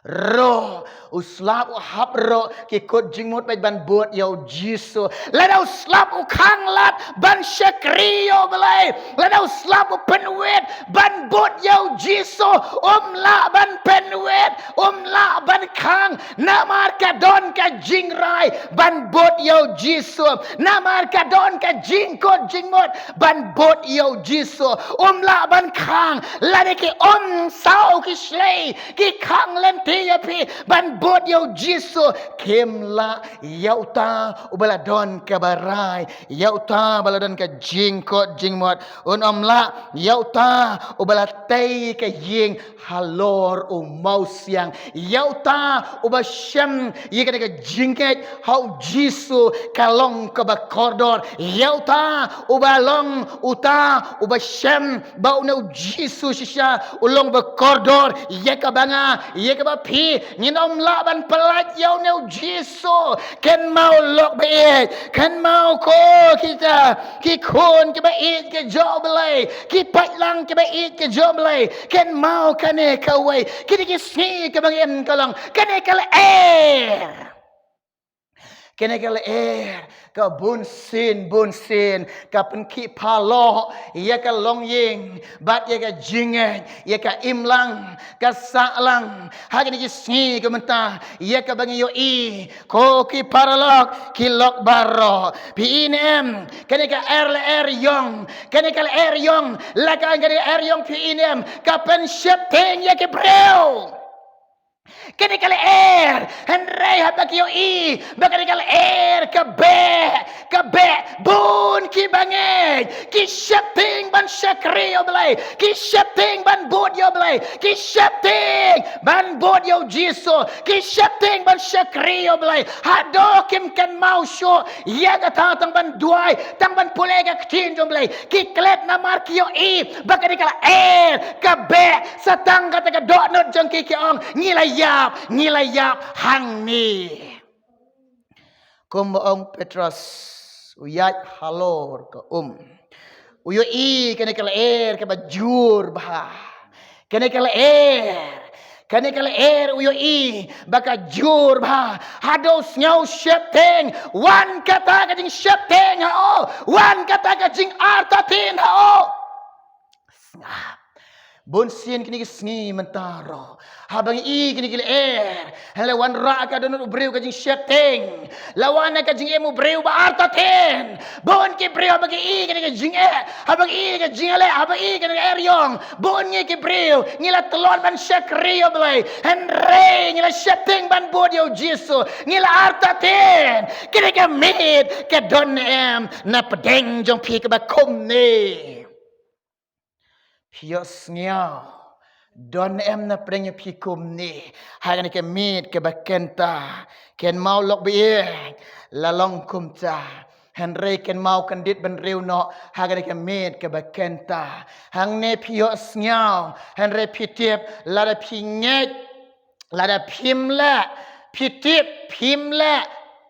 ruh, u slap u hap ruh, ki kut jingmut beit ban bud ïa u Jisu. Lada u slap u khang lad ban shakri ïa u Blei, lada u slap u pynwit ban bud ïa u Jisu, um lah ban pynwit, um lah ban khang. Namar ka don ka jingrai ban bud ïa u Jisu. Namar ka don ka jingkut jingmut ban bud ïa u Jisu. Um lah ban khang, lada ki um saw ki shlei, ki khang lynti ïa phi ban bud ïa u Jisu. Kim lah ïa uta uba la don kaba rai, ïa uta ba la don ka jingkut jingmut. Un ym lah ïa uta uba la tei ka ïing halor u mawsiang, ïa uta uba shem ïa kane ka jingngeit ha u Jisu ka long kaba kordor, ïa uta uba long uta uba shem ba une u Jisu shisha u long ba kordor ïa kaba nga, ïa kaba Phi, ngin ym lah ban pyllait ïa une u Jisu. Kynmaw lok ba ïeit, kynmaw ko kita ki khun kiba ïeit ki jong U Blei, ki paidlang kiba ïeit ki jong U Blei. Kynmaw kane kawei, kine ki sngi kaba ngi im ka long kane ka lyer. Kane ka lyer ka bunsien bunsien ka pynkhih phalok ïa ka longïing bad ïa ka jingngeit, ïa ka imlang ka sahlang. Ha kine ki sngi ka mynta ïa kaba ngi ïohi, ko ki paralok ki lok baroh. Phi i ne em, kane ka lyer ïong, kane ka lyer ïong, la ka kane ka lyer ïong phi i ne em, ka pynsheptieng ïa ki briew. Kane ka lyer, hynrei haba ki ïohi ba kane ka lyer ka beh, ka beh, bun ki bangeit ki sheptieng ban shakri ïa U Blei, ki sheptieng ban bud ïa U Blei, ki sheptieng ban bud ïa U Jisu, ki sheptieng ban shakri ïa U Blei. Haduh kim kynmaw shuh ïa kata tang ban duwai, tang ban pule ka ktien jong U Blei, ki klet namar ki ïohi ba kane ka lyer ka beh. Sa tang kata ka dohnud jong ki ki ong, ngi la ïap, ngi la ïap hangne. Kumba ong Petros, u ïaid halor ka um, u ïohi kane ka lyer kaba jur bha. Kane ka lyer, kane ka lyer u ïohi ba ka jur bha. Haduh sngew sheptieng, wan kata ka jingsheptieng ha u, wan kata ka jingartatien ha u. Sngap. Bunsien kine ki sngi mynta ruh, haba ngi i kine ki lyer, la wanrah ka dohnud u briew ka jingsheptieng, la wan ka jingim u briew ba artatien. Bun ki briew haba ngi i kine ki jingeh, haba ngi i kine ki jingeh, haba i kine ki lyer ïong, bun ngi ki briew ngi la tlot ban shakri ïa U Blei, hynrei ngi la sheptieng ban bud ïa U Jisu, ngi la artatien. Kine ka miet ka don ne em na pdeng jong phi kaba kumne? Phi ïohsngew, don em na pdeng jong phi kumne? Ha kane ka miet kaba kynta, kynmaw lok ba ïeit, la long kumta. Hynrei kynmaw kyndit bynriew noh ha kane ka miet kaba kynta. Hangne phi ïohsngew, hynrei phi tip, lada phi ngeit, lada phim leh, phi tip, phim leh,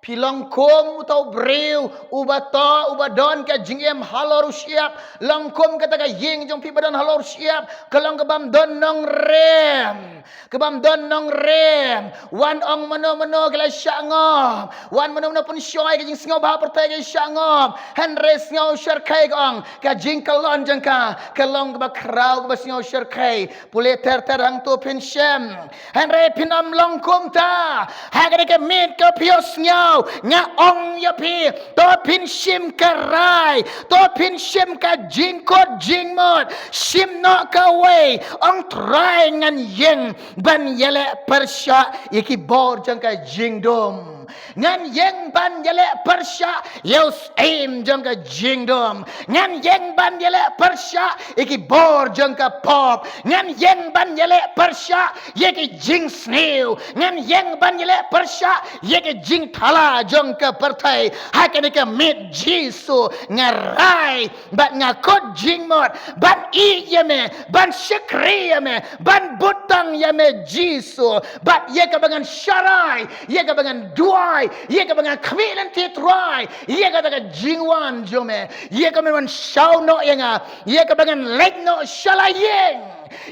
phi long kum uta u briew uba to, uba don ka jingim halor u shyiap, long kum kata ka ïing jong phi ba don halor u shyiap, ka long kabym don nongrim, kabym don nongrim. Wan ong mano mano ki la shah ngop, wan mano mano pynshoi ka jingsngewbha pyrthei ki shah ngop. Hynrei sngew shyrkhei ka ong, ka jingkyllon jong ka ka long kaba khraw kaba sngew shyrkhei. Pule ter ter hangto phin shem. Hynrei phin ym long kumta. Ha kane ka miet ka phi ïohsngew, nga ong ïa phi, to phin shim ka rai, to phin shim ka jingkut jingmut. Shim noh kawei, ong Trai, ngan ïeng ban ïaleh pyrshah ïa ki bor jong ka jingdum. Ngan ïeng ban ïaleh pyrshah ïa u syiem jong ka jingdum. Ngan ïeng ban ïaleh pyrshah ïa ki bor jong ka pop. Ngan ïeng ban ïaleh pyrshah ïa ki jingsniew. Ngan ïeng ban ïaleh pyrshah ïa ki jingthala jong ka pyrthei. Ha kane ka miet Jisu, nga rai bad nga kut jingmut ban ïeit ïa me, ban shakri ïa me, ban bud tang ïa me Jisu. Bad ïa kaba ngan sharai, ïa kaba ngan duwai, ïa kaba ngan khmih lynti Trai, ïa kata ka jingwan jong me, ïa kaba ngan shaw noh ïa nga, ïa kaba ngan leit noh sha la ïing,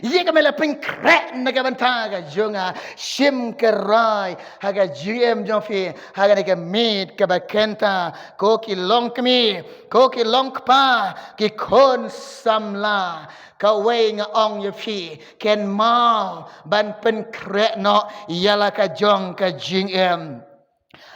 ïa kaba me la pynkhreh na ka bynta ka jong nga. Shim ka rai ha ka jingim jong phi ha kane ka miet kaba kynta, ko ki longkmie, ko ki longkpa, ki khun samla. Kawei nga ong ïa phi, kynmaw ban pynkhreh noh ïa la ka jong ka jingim.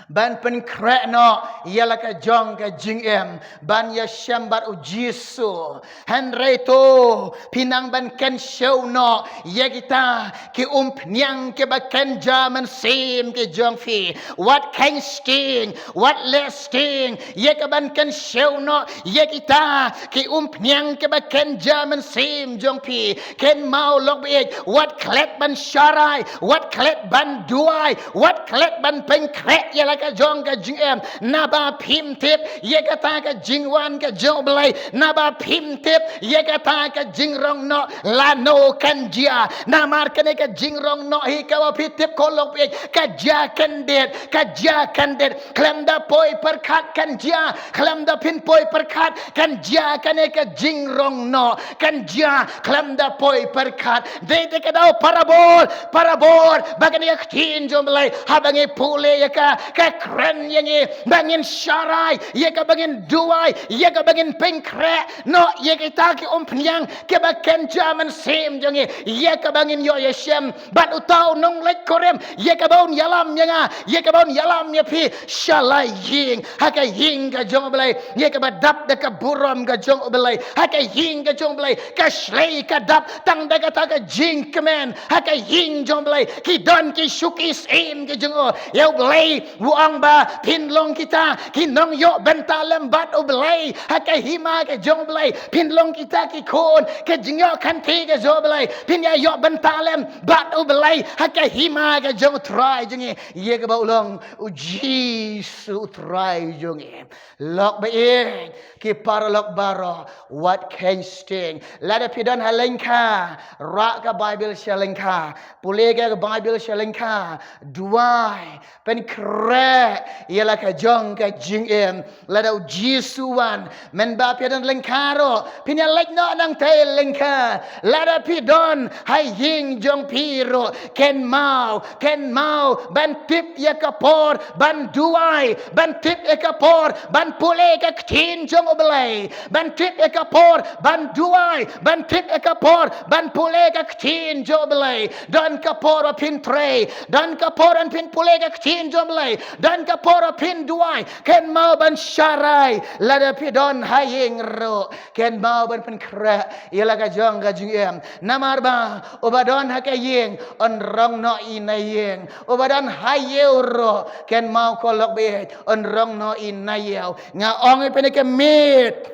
Ban pynkhreh noh ïa la ka jong ka jingim, ban ïashem bad U Jisu. Hynrei to phi nang ban kynshew noh ïa kita ki umphniang kiba kynja mynsiem ki jong phi. Wat kheiñ sting, wat leh sting ïa ka ban kynshew noh ïa kita ki umphniang kiba kynja mynsiem jong phi. Kynmaw lok baieit, wat klet ban sharai, wat klet ban duwai, wat klet ban pynkhreh ïa la ka jong ka jingim, naba phim tip ïa kata ka jingwan ka jong U Blei, naba phim tip ïa kata ka jingrong noh lano kan jia. Namar kane ka jingrong noh hi kaba phi tip ko lok phi, ka jia khyndiat, ka jia khyndiat. Khlem da poi pyrkhat kan jia, khlem da phin poi pyrkhat kan jia kane ka jingrong noh, kan jia khlem da poi pyrkhat. Dei te ka daw parabor, parabor ba kane ka ktien jong U Blei haba ngi pule ïa ka, ka kren ïa ngi ba ngin sharai, ïa kaba ngin duwai, ïa kaba ngin pynkhreh noh ïa kita ki umphniang kiba kynja mynsiem jong ngi, ïa kaba ngin ïoh ïashem bad uta u nongleit kurim, ïa kaba un ïalam ïa nga, ïa kaba un ïalam ïa phi sha la ïing, ha ka ïing ka jong U Blei, ïa kaba dap da ka burom ka jong U Blei, ha ka ïing ka jong U Blei, ka shlei ka dap tang da kata ka jingkmen, ha ka ïing jong U Blei ki don ki shuki syiem ka jong U, ïa U Blei u ong ba phin long kita ki nongïoh bynta lem bad U Blei, ha ka hima ka jong U Blei phin long kita ki khun ka jingïoh kynthei ka jong U Blei, phin ïa ïoh bynta lem bad U Blei, ha ka hima ka jong U Trai jong ngi, ïa kaba u long U Jisu U Trai jong ngi. Lok ba ïeit, ki paralok baroh, wat kheiñ sting. Lada phi don ha lyngkha, rah ka Baibl sha lyngkha, pule ka Baibl sha lyngkha, duwai, pynkhreh ïa la ka jong ka jingim. Lada U Jisu u wan, mynba phi don lyngkha ruh, phin ïa leit noh nangtei lyngkha. Lada phi don ha ïing jong phi ruh, kynmaw, kynmaw ban tip ïa ka por ban duwai, ban tip ïa ka por ban pule ka ktien jong U Blei, ban tip ïa ka por ban duwai, ban tip ïa ka por ban pule ka ktien jong U Blei. Don ka por ba phin trei, don ka por ban phin pule ka ktien jong U Blei, don ka por ba phin duwai. Kynmaw ban sharai lada phi don ha ïing ruh, kynmaw ban pynkhreh ïa la ka jong ka jingim. Namar ba uba don ha ka ïing un rong noh i na ïing, uba don ha ïew ruh, kynmaw ko lok baieit, un rong noh i na ïew. Nga ong ïa phi ne ka miet,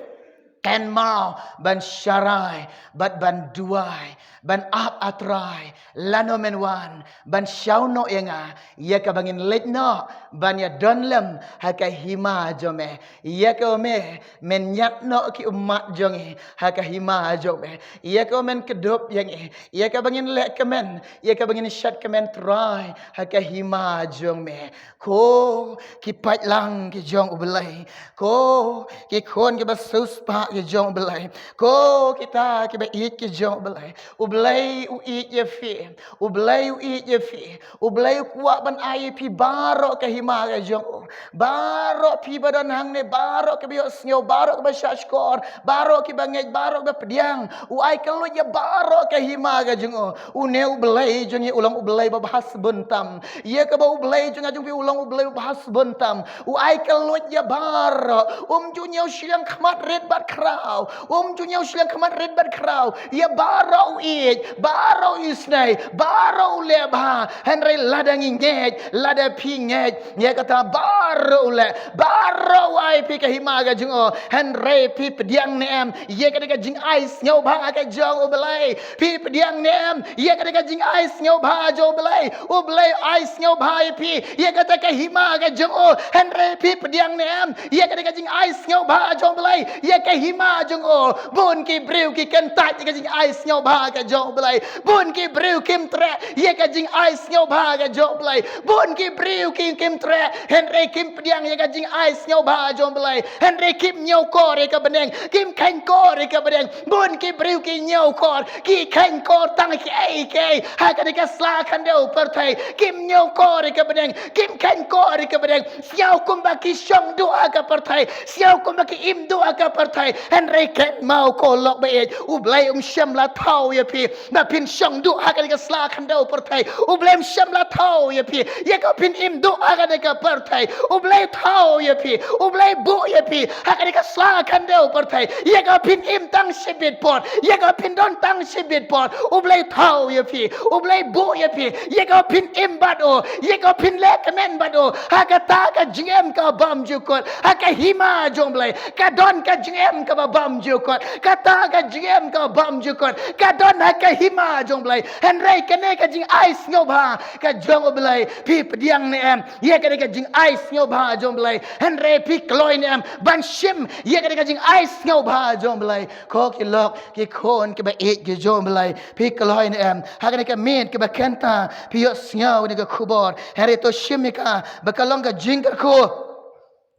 kynmaw ban sharai bad ban duwai, ban ap ha U Trai lano men wan ban shaw noh ïa nga, ïa kaba ngin leit noh ban ïa don lem ha ka hima jong me. Ïa kaba me men ñiad noh ki ummat jong ngi ha ka hima jong me. Ïa kaba men kdup ïa ngi, ïa kaba ngin leh kmen, ïa kaba ngin shet kmen Trai ha ka hima jong me. Ko ki paidlang ki jong U Blei, ko ki khun kiba siewspah ki jong U Blei, ko kita kiba ïeit ki jong U Blei, U Blei u ïeit ïa phi, U Blei u ïeit ïa phi. U Blei u kwah ban ai ïa phi baroh ka hima ka jong u. Baroh phi ba don hangne, baroh kiba ïohsngew, baroh kiba shahshkor, baroh kiba ngeit, baroh kiba pdiang, u ai kylluid ïa baroh ka hima ka jong u. Une U Blei jong ngi u long U Blei ba bha sbun tam. Ïa kaba U Blei jong nga jong phi u long U Blei ba bha sbun tam. U ai kylluid ïa baroh. Um ju ñiew shiliang khmat rit bad khraw. Um ju ñiew shiliang khmat rit bad khraw. Ïa baroh u ïeit, baroh u isynei, baroh u leh bha. Hynrei lada ngi ngeit, lada phi ngeit, ïa kata baroh u leh, baroh u ai phi ka hima ka jong u. Hynrei phi pdiang ne em ïa kata ka jingai sngewbha ka jong U Blei? Phi pdiang ne em ïa kata ka jingai sngewbha jong U Blei? U Blei ai sngewbha ïa phi ïa kata ka hima ka jong u. Hynrei phi pdiang ne em ïa kata ka jingai sngewbha jong U Blei ïa ka hima jong u? Bun ki briew ki kyntait ïa ka jingai sngewbha ka jong U Blei. Bun ki briew kim treh ïa ka jingai sngewbha ka jong U Blei. Bun ki briew ki kim treh, hynrei kim pdiang ïa ka jingai sngewbha jong U Blei. Hynrei kim ñiewkor ïa ka bneng, kim kheiñkor ïa ka bneng. Bun ki briew ki ñiewkor, ki kheiñkor tang kiei kiei ha kane ka sla khyndew pyrthei. Kim ñiewkor ïa ka bneng, kim kheiñkor ïa ka bneng. Sngewbha kumba ki shong duh ha ka pyrthei, sngewbha kumba ki im duh ha ka pyrthei. Hynrei kynmaw ko lok baieit, U Blei um shym la thaw ïa phi ba phin shong duh ha kane ka sla khyndew pyrthei. U Blei um shym la thaw ïa phi ïa ka phin im duh ha kane ka pyrthei. U Blei thaw ïa phi, U Blei buh ïa phi ha kane ka sla khyndew pyrthei ïa ka phin im tang shibit por, ïa ka phin don tang shibit por. U Blei thaw ïa phi, U Blei buh ïa phi ïa ka phin im bad u, ïa ka phin leh kmen bad u ha kata ka jingim ka bymjukut, ha ka hima jong U Blei. Ka don ka jingim kaba bymjukut. Kata ka jingim kaba bymjukut ka don ha ka hima jong U Blei. Hynrei kane ka jingai sngewbha ka jong U Blei, phi pdiang ne em ïa kane ka jingai sngewbha jong U Blei? Hynrei phi kloi ne em ban shim ïa kane ka jingai sngewbha jong U Blei? Ko ki lok, ki khun kiba ïeit ki jong U Blei, phi kloi ne em ha kane ka miet kaba kynta phi ïohsngew ïa kane ka khubor? Hynrei to shim ïa ka ba ka long ka jingkyrkhu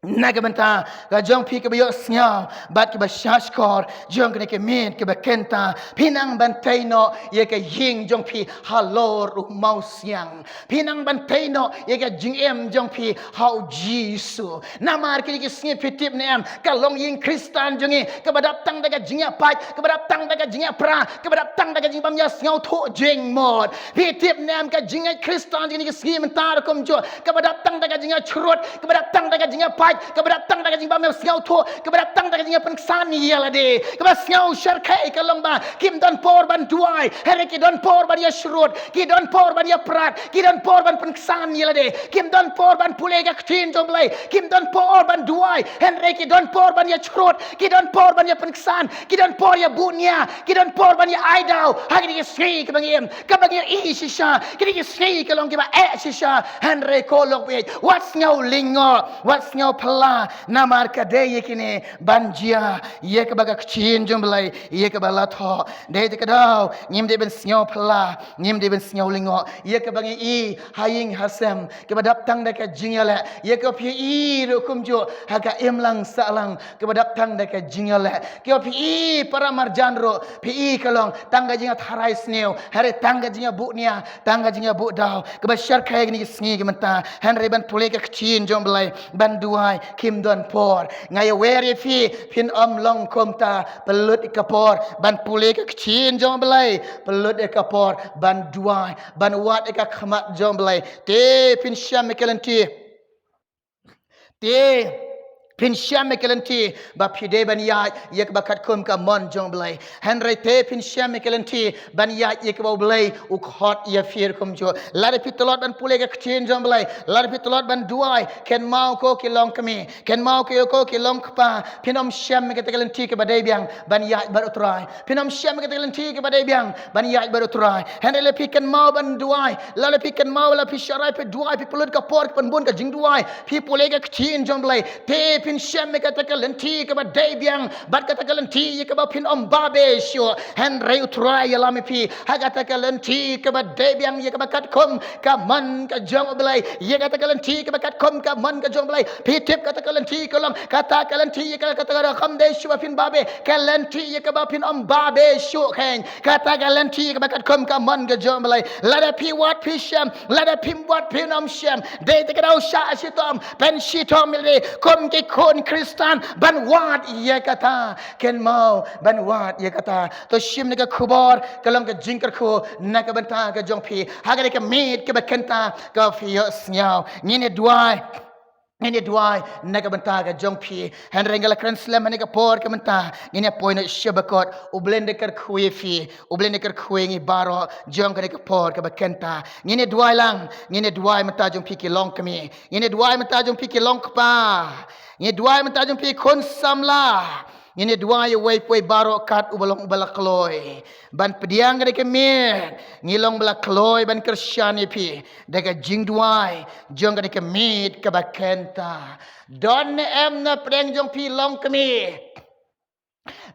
na ka bynta ka jong phi kaba ïohsngew bad kaba shahshkor jong kane ka miet kaba kynta. Phi nang ban tei noh ïa ka ïing jong phi halor u mawsiang. Phi nang ban tei noh ïa ka jingim jong phi ha U Jisu. Namar kine ki sngi phi tip ne em, ka longïing Khristan jong ngi kaba dap tang da ka jingïapait, kaba dap tang da ka jingïapra, kaba dap tang da ka jingbym ïasngewthuh jingmut. Phi tip ne em, ka jingngeit Khristan jong ngi kine ki sngi mynta ruh kumjuh, kaba dap tang da ka jingïashrut, kaba dap tang da ka jingïapait, kaba dap tang da ka jingbym ïasngewthuh, kaba dap tang da ka jingïapynksan ïa lade. Kaba sngew shyrkhei ka long ba kim don por ban duwai, hynrei ki don por ban ïashrut, ki don por ban ïaprat, ki don por ban pynksan ïa lade. Kim don por ban pule ka ktien jong U Blei, kim don por ban duwai, hynrei ki don por ban ïashrut, ki don por ban ïapynksan, ki don por ïabuhnia, ki don por ban ïa ai daw ha kine ki sngi kaba ngi im, kaba ngi ïohi shisha. Kine ki sngi ka long kiba eh shisha. Hynrei ko lok bad wat sngew lyngngoh, wat sngew phylla, namar ka dei ïa kine ban jia ïa kaba ka ktien jong U Blei ïa kaba la thoh. Dei te ka daw ngim dei ban sngew phylla, ngim dei ban sngew lyngngoh ïa kaba ngi i ha ïing ha sem, kaba dap tang da ka jingïaleh, ïa kaba phi i ruh kumjuh ha ka imlang sahlang, kaba dap tang da ka jingïaleh. Kaba phi i para marjan ruh phi i ka long tang ka jingïatharai sniew, hynrei tang ka jingïabuhnia, tang ka jingïabuh daw. Kaba shyrkhei kine ki sngi ki mynta, hynrei ban pule ka ktien jong U Blei, ban duwai kim don por. Nga ïawer ïa phi, phin ym long kumta. Pynlut ïa ka por ban pule ka ktien jong U Blei, pynlut ïa ka por ban duwai, ban wad ïa ka khmat jong U Blei. Te phin shem ïa ka lynti, te phin shem ïa ka lynti ba phi dei ban ïaid ïa kaba katkum ka mon jong U Blei. Hynrei te phin shem ïa ka lynti ban ïaid ïa kaba U Blei u khot ïa phi ruh kumjuh. Lada phi tlot ban pule ka ktien jong U Blei, lada phi tlot ban duwai, kynmaw ko ki longkmie, kynmaw ko ki longkpa, phin ym shem ïa kata ka lynti kaba dei biang ban ïaid bad U Trai. Phin ym shem ïa kata ka lynti kaba dei biang ban ïaid bad U Trai. Hynrei lada phi kynmaw ban duwai, lada phi kynmaw, lada phi sharai, phi duwai, phi pynlut ka por, phi pynbun ka jingduwai, phi pule ka ktien jong U Blei, te phin shem ïa kata ka lynti kaba dei biang bad kata ka lynti ïa kaba phin ym babe shuh. Hynrei U Trai ïalam ïa phi ha kata ka lynti kaba dei biang ïa kaba katkum ka mon ka jong U Blei, ïa kata ka lynti kaba katkum ka mon ka jong U Blei. Phi tip kata ka lynti ka long, kata ka lynti ïa ka, kata ka rukom dei shuh ba phin babe, ka lynti ïa kaba phin ym babe shuh khein. Kata ka lynti ïa kaba katkum ka mon ka jong U Blei. Lada phi wad phi shem, lada phim wad phin ym shem. Dei te ka daw shah shitom, pynshitom ïa lade kum ki khun Khristan ban wad ïa kata. Kynmaw ban wad ïa kata. To shim ne ka khubor ka long ka jingkyrkhu na ka bynta ka jong phi ha kane ka miet kaba kynta kaba phi ïohsngew. Ngin ïa duwai, ngin ïa duwai na ka bynta ka jong phi. Hynrei nga la kren slem ha kane ka por ka mynta, ngin ïa poi noh sha bakut. U Blei un da kyrkhu ïa phi, U Blei un da kyrkhu ïa ngi baroh jong kane ka por kaba kynta. Ngin ïa duwai lang, ngin ïa duwai mynta jong phi ki longkmie, ngin ïa duwai mynta jong phi ki longkpa, ngin ïa duwai mynta jong phi khun samla. Ngin ïa duwai ïa uwei pa uwei baroh kat uba long uba la kloi ban pdiang kane ka miet. Ngi long ba la kloi ban kyrshan ïa phi da ka jingduwai jong kane ka miet kaba kynta. Don ne em na pdeng jong phi longkmie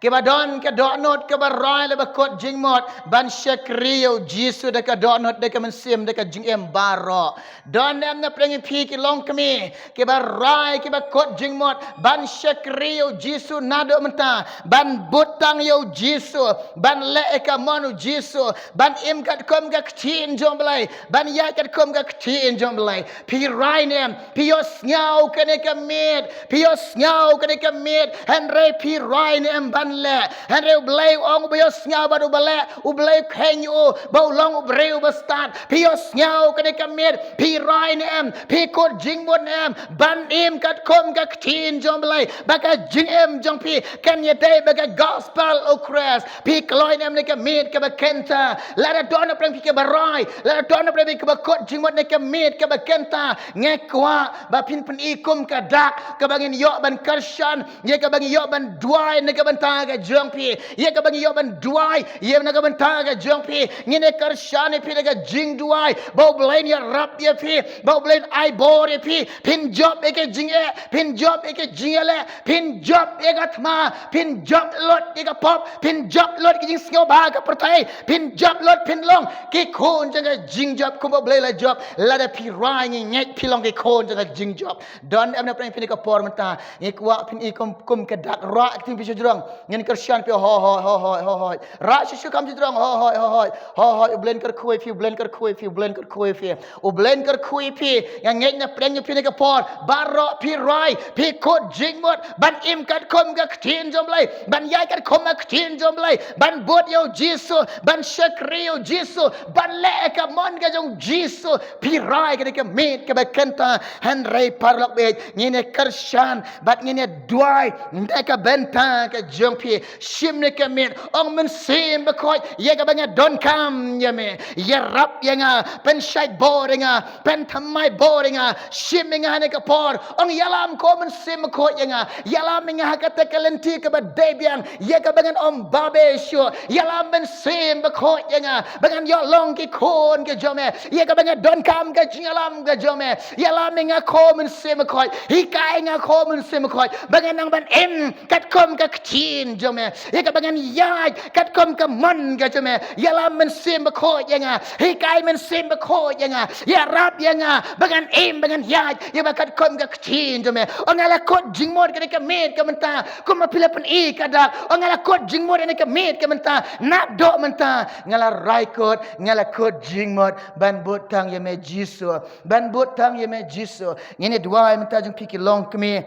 kiba don ka dohnud kaba rai laba kut jingmut ban shakri ïa U Jisu da ka dohnud, da ka mynsiem, da ka jingim baroh? Don ne em na pdeng jong phi ki longkmie kiba rai, kiba kut jingmut ban shakri ïa U Jisu naduh mynta, ban bud tang ïa U Jisu, ban leh ïa ka mon U Jisu, ban im katkum ka ktien jong U Blei, ban ïaid katkum ka ktien jong U Blei? Phi rai ne em? Phi ïohsngew kane ka miet, phi ïohsngew kane ka miet, hynrei phi rai ne em ban leh. Hynrei U Blei u ong uba ïohsngew bad uba leh, U Blei u kheiñ ïa u ba u long u briew uba stad. Phi ïohsngew kane ka miet, phi rai ne em, phi kut jingmut ne em ban im katkum ka ktien jong U Blei, ba ka jingim jong phi kan ïadei bad ka gospel u Khrist. Phi kloi ne em ïa ka miet kaba kynta? Lada don hapdeng phi kiba rai, lada don hapdeng phi kiba kut jingmut ïa ka miet kaba kynta, nga kwah ba phin pyni kum ka dak kaba ngin ïoh ban kyrshan, ïa kaba ngin ïoh ban duwai na ka bynta ka jong phi, ïa kaba ngin ïoh ban duwai ïa na ka bynta ka jong phi. Ngin ïa kyrshan ïa phi da ka jingduwai ba U Blei un ïarap ïa phi, ba U Blei un ai bor ïa phi. Phin jop ïa ka jingeh, phin jop ïa ka jingeh leh, phin jop ïa ka thma, phin jop lut ïa ka pop, phin jop lut ïa ka jingsngewbha ka pyrthei, phin jop lut, phin long ki khun jong ka jingjop kumba U Blei u la jop. Lada phi rai, ngi ngeit phi long ki khun jong ka jingjop. Don em na pdeng phi ne ka por mynta? Ngi kwah phin i kum, kum ka dak. Rah ka ktien phi shajrong. Ngin kyrshan phi, hohoi, hohoi, hohoi. Rah shisha kham shajrong, hohoi, hohoi, hohoi. U Blei un kyrkhu ïa phi, U Blei un kyrkhu ïa phi, U Blei un kyrkhu ïa phi. U Blei un kyrkhu ïa phi. Nga ngeit na pdeng ïa phi ne ka por, baroh phi rai, phi kut jingmut ban im katkum ka ktien jong U Blei, ban ïaid katkum ka ktien jong U Blei, ban bud ïa U Jisu, ban shakri ïa U Jisu, ban leh ïa ka mon ka jong U Jisu. Phi rai kane ka miet kaba kynta. Hynrei paralok bad ngin ïa kyrshan bad ngin ïa duwai na ka bynta ka jong phi. Shim ne ka miet, ong Mynsiem Bakhuid, ïa kaba nga donkam ïa me, ïarap ïa nga, pynshait bor ïa nga, pynthymmai bor ïa nga. Shim ïa nga ha ne ka por. Ong ïalam ko Mynsiem Bakhuid ïa nga, ïalam ïa nga ha kata ka lynti kaba dei biang, ïa kaba ngan ym babe shuh. Ïalam Mynsiem Bakhuid ïa nga ba ngan ïoh long ki khun ka jong me, ïa kaba nga donkam ka jingïalam ka jong me. Ïalam ïa nga ko Mynsiem Bakhuid, hikai nga ko Mynsiem Bakhuid ba ngan nang ban im katkum ka ktien jong me, ïa kaba ngan ïaid katkum ka mon ka jong me. Ïalam Mynsiem Bakhuid ïa nga, hikai Mynsiem Bakhuid ïa nga, ïarap ïa nga ba ngan im, ba ngan ïaid ïa ba katkum ka ktien jong me. Ong nga la kut jingmut kane ka miet ka mynta, kumba phi la pyni ka dak. Ong nga la kut jingmut kane ka miet ka mynta, naduh mynta nga la rai kut, nga la kut jingmut ban bud tang ïa me Jisu, ban bud tang ïa me Jisu. Ngin ïa duwai mynta jong phi ki longkmie.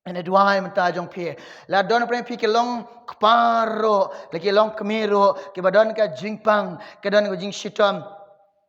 Ngin ïa duwai mynta jong phi. La don pdeng phi ki longkpa ruh, la ki longkmie ruh, kiba don ka jingpang, ka don ka jingshitom,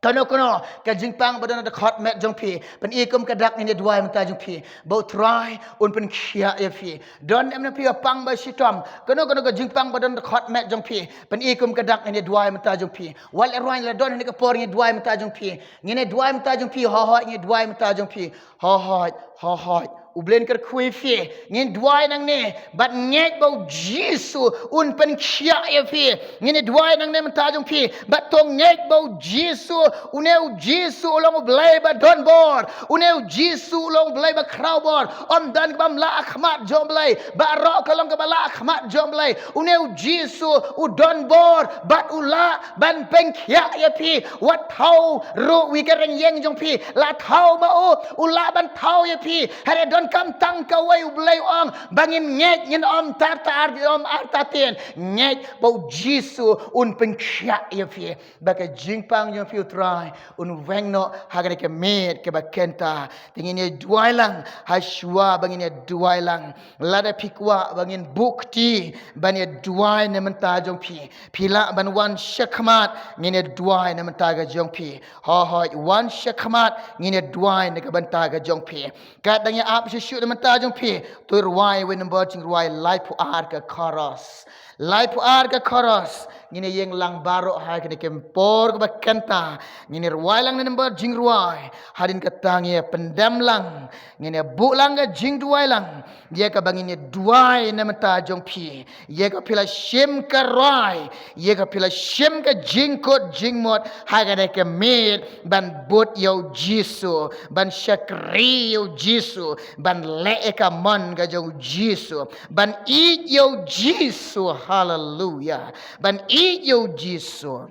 kano kano ka jingpang ba don ha dkhot met jong phi, pyni kum ka dak, ngin ïa duwai mynta jong phi ba U Trai un pynkhiah ïa phi. Don em na phi ka pang ba shitom, kano kano ka jingpang ba don ha dkhot met jong phi, pyni kum ka dak, ngin ïa duwai mynta jong phi. Wat leh rwai, la don ha ne ka por, ngin ïa duwai mynta jong phi. Ngin ïa duwai mynta jong phi, hohoi, ngin ïa duwai mynta jong phi. Hohoi, hohoi. U Blei un kyrkhu ïa phi. Ngin duwai nangne bad ngeit ba U Jisu un pynkhiah ïa phi. Ngin ïa duwai nangne mynta jong phi bad to ngeit ba U Jisu, une U Jisu u long U Blei ba don bor, une U Jisu u long U Blei ba khraw bor. Ym don kaba ym lah ha khmat jong U Blei, baroh ka long kaba lah ha khmat jong U Blei. Une U Jisu u don bor bad u lah ban pynkhiah ïa phi. Wat thaw ruh wi ka rynïeng jong phi, la thaw ma u, u lah ban thaw ïa phi. Hynrei donkam tang kawei, U Blei u ong ba ngin ngeit, ngin ym tar tar, ngin ym artatien. Ngeit ba U Jisu un pynkhiah ïa phi, ba ka jingpang jong phi U Trai un weng noh ha kane ka miet kaba kynta. Te ngin ïa duwai lang, ha shuwa ba ngin ïa duwai lang, lada phi kwah ba ngin buh kti ban ïa duwai na bynta jong phi, phi lah ban wan sha khmat, ngin ïa duwai na bynta ka jong phi. Hohoi, wan sha khmat, ngin ïa duwai na ka bynta ka jong phi. Kat dang ïa ap shuh shuh na bynta jong phi, to rwai wei number jingrwai laiphew ar ka chorus. Laiphew ar ka chorus. Ngin ïa ïeng lang baroh ha kane ka por kaba kynta. Ngin ïa rwai lang na number jingrwai. Hadien kata ngin ïa pyndem lang, ngin ïa buh lang ka jingduwai lang, ïa kaba ngin ïa duwai na bynta jong phi, ïa ka phi la shim ka rai, ïa ka phi la shim ka jingkut jingmut ha kane ka miet ban bud ïa U Jisu, ban shakri ïa U Jisu, ban leh ïa ka mon ka jong U Jisu, ban ïeit ïa U Jisu. Haleluya. Ban ïeit ïa U Jisu.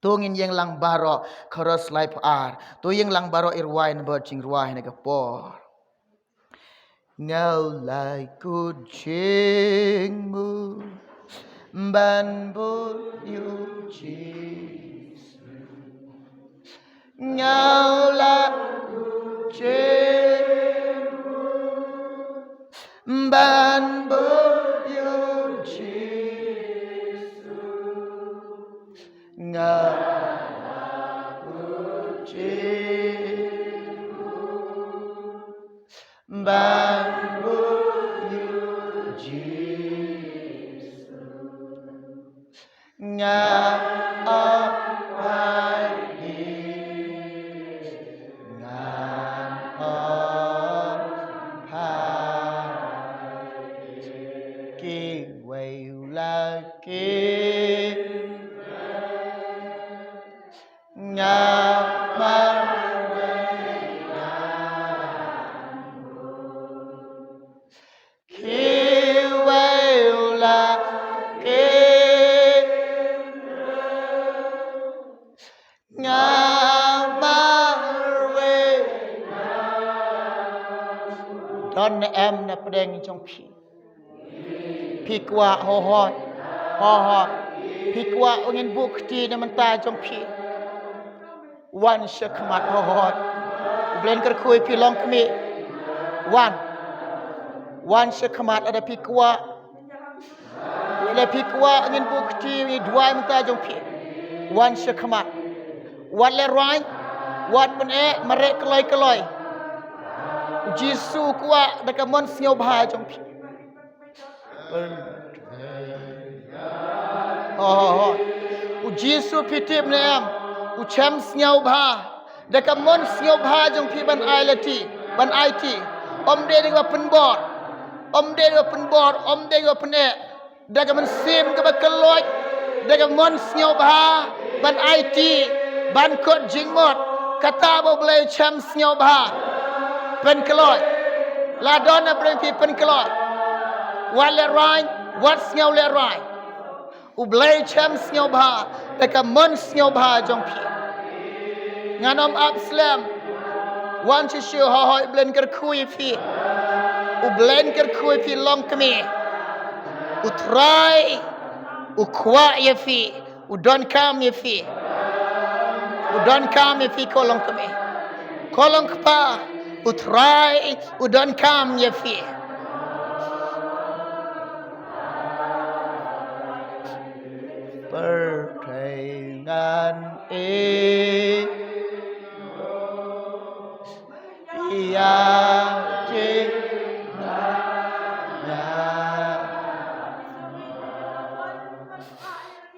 To ngin ïeng lang baroh, chorus laiphew ar. To ïeng lang baroh, ïa rwai number jingrwai na ka por. Nga la kut jingmut ban bud ïa U Jisu. Nga la kut jingmut ban bud ïa U Jisu. Nga la buh jingmut ban buh ïa u Jisu. Nga ap ïa ngi, ngan ap ïa kiwei u la ki. Nga marwei ngan buh. Kiwei u la ki. Nga marwei. Don ne em na pdeng jong phi? Phi kwah, hooid, hooid. Phi kwah ngin buh kti na bynta jong phi? Wan sha khmat, hooid. U Blei un kyrkhu ïa phi longkmie. Wan. Wan sha khmat lada phi kwah. Lada phi kwah ngin buh kti, ngi duwai mynta jong phi. Wan sha khmat. Wat lehrain, wat pyneh, mareh kloi kloi. U Jisu u kwah da ka mon sngewbha jong phi. Ho, ho, ho. U Jisu, phi tip ne em, u shem sngewbha da ka mon sngewbha jong phi ban aiti, ban aiti. Ym dei da kaba pynbor, ym dei da kaba pynbor, ym dei da kaba pyneh. Da ka mynsiem kaba kylluid, da ka mon sngewbha ban aiti, ban kut jingmut. Kata ba U Blei u shem sngewbha. Pynkhlaiñ. La don na pdeng phi, pynkhlaiñ. Wat lehrain, wat sngew lehrain. U Blei u shem sngewbha da ka mon sngewbha jong phi. Ngan ym ap slem. Wan shisha, hooid, U Blei un kyrkhu ïa phi. U Blei un kyrkhu ïa phi longkmie. U Trai u kwah ïa phi, u donkam ïa phi. U donkam ïa phi ko longkmie. Ko longkpa, U Trai u donkam ïa phi. Pyrthei ngan ïeh ïa ki,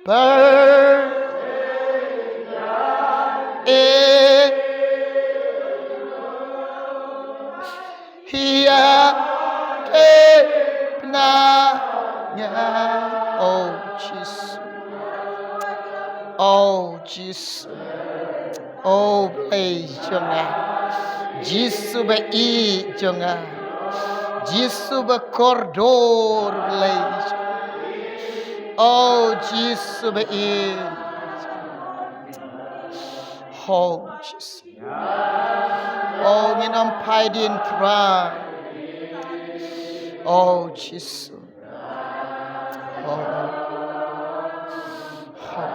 pyrthei ngan ïeh ïa ki, pynah ïa nga. Oh Jisu. Oh Jisu. Oh Blei jong nga. Jisu ba ïeit jong nga. Jisu ba kordor, Blei jong nga. Oh Jisu ba ïeit. Oh Jisu. Oh, ngin ym phai dien, Trai. Oh Jisu. Oh. Oh.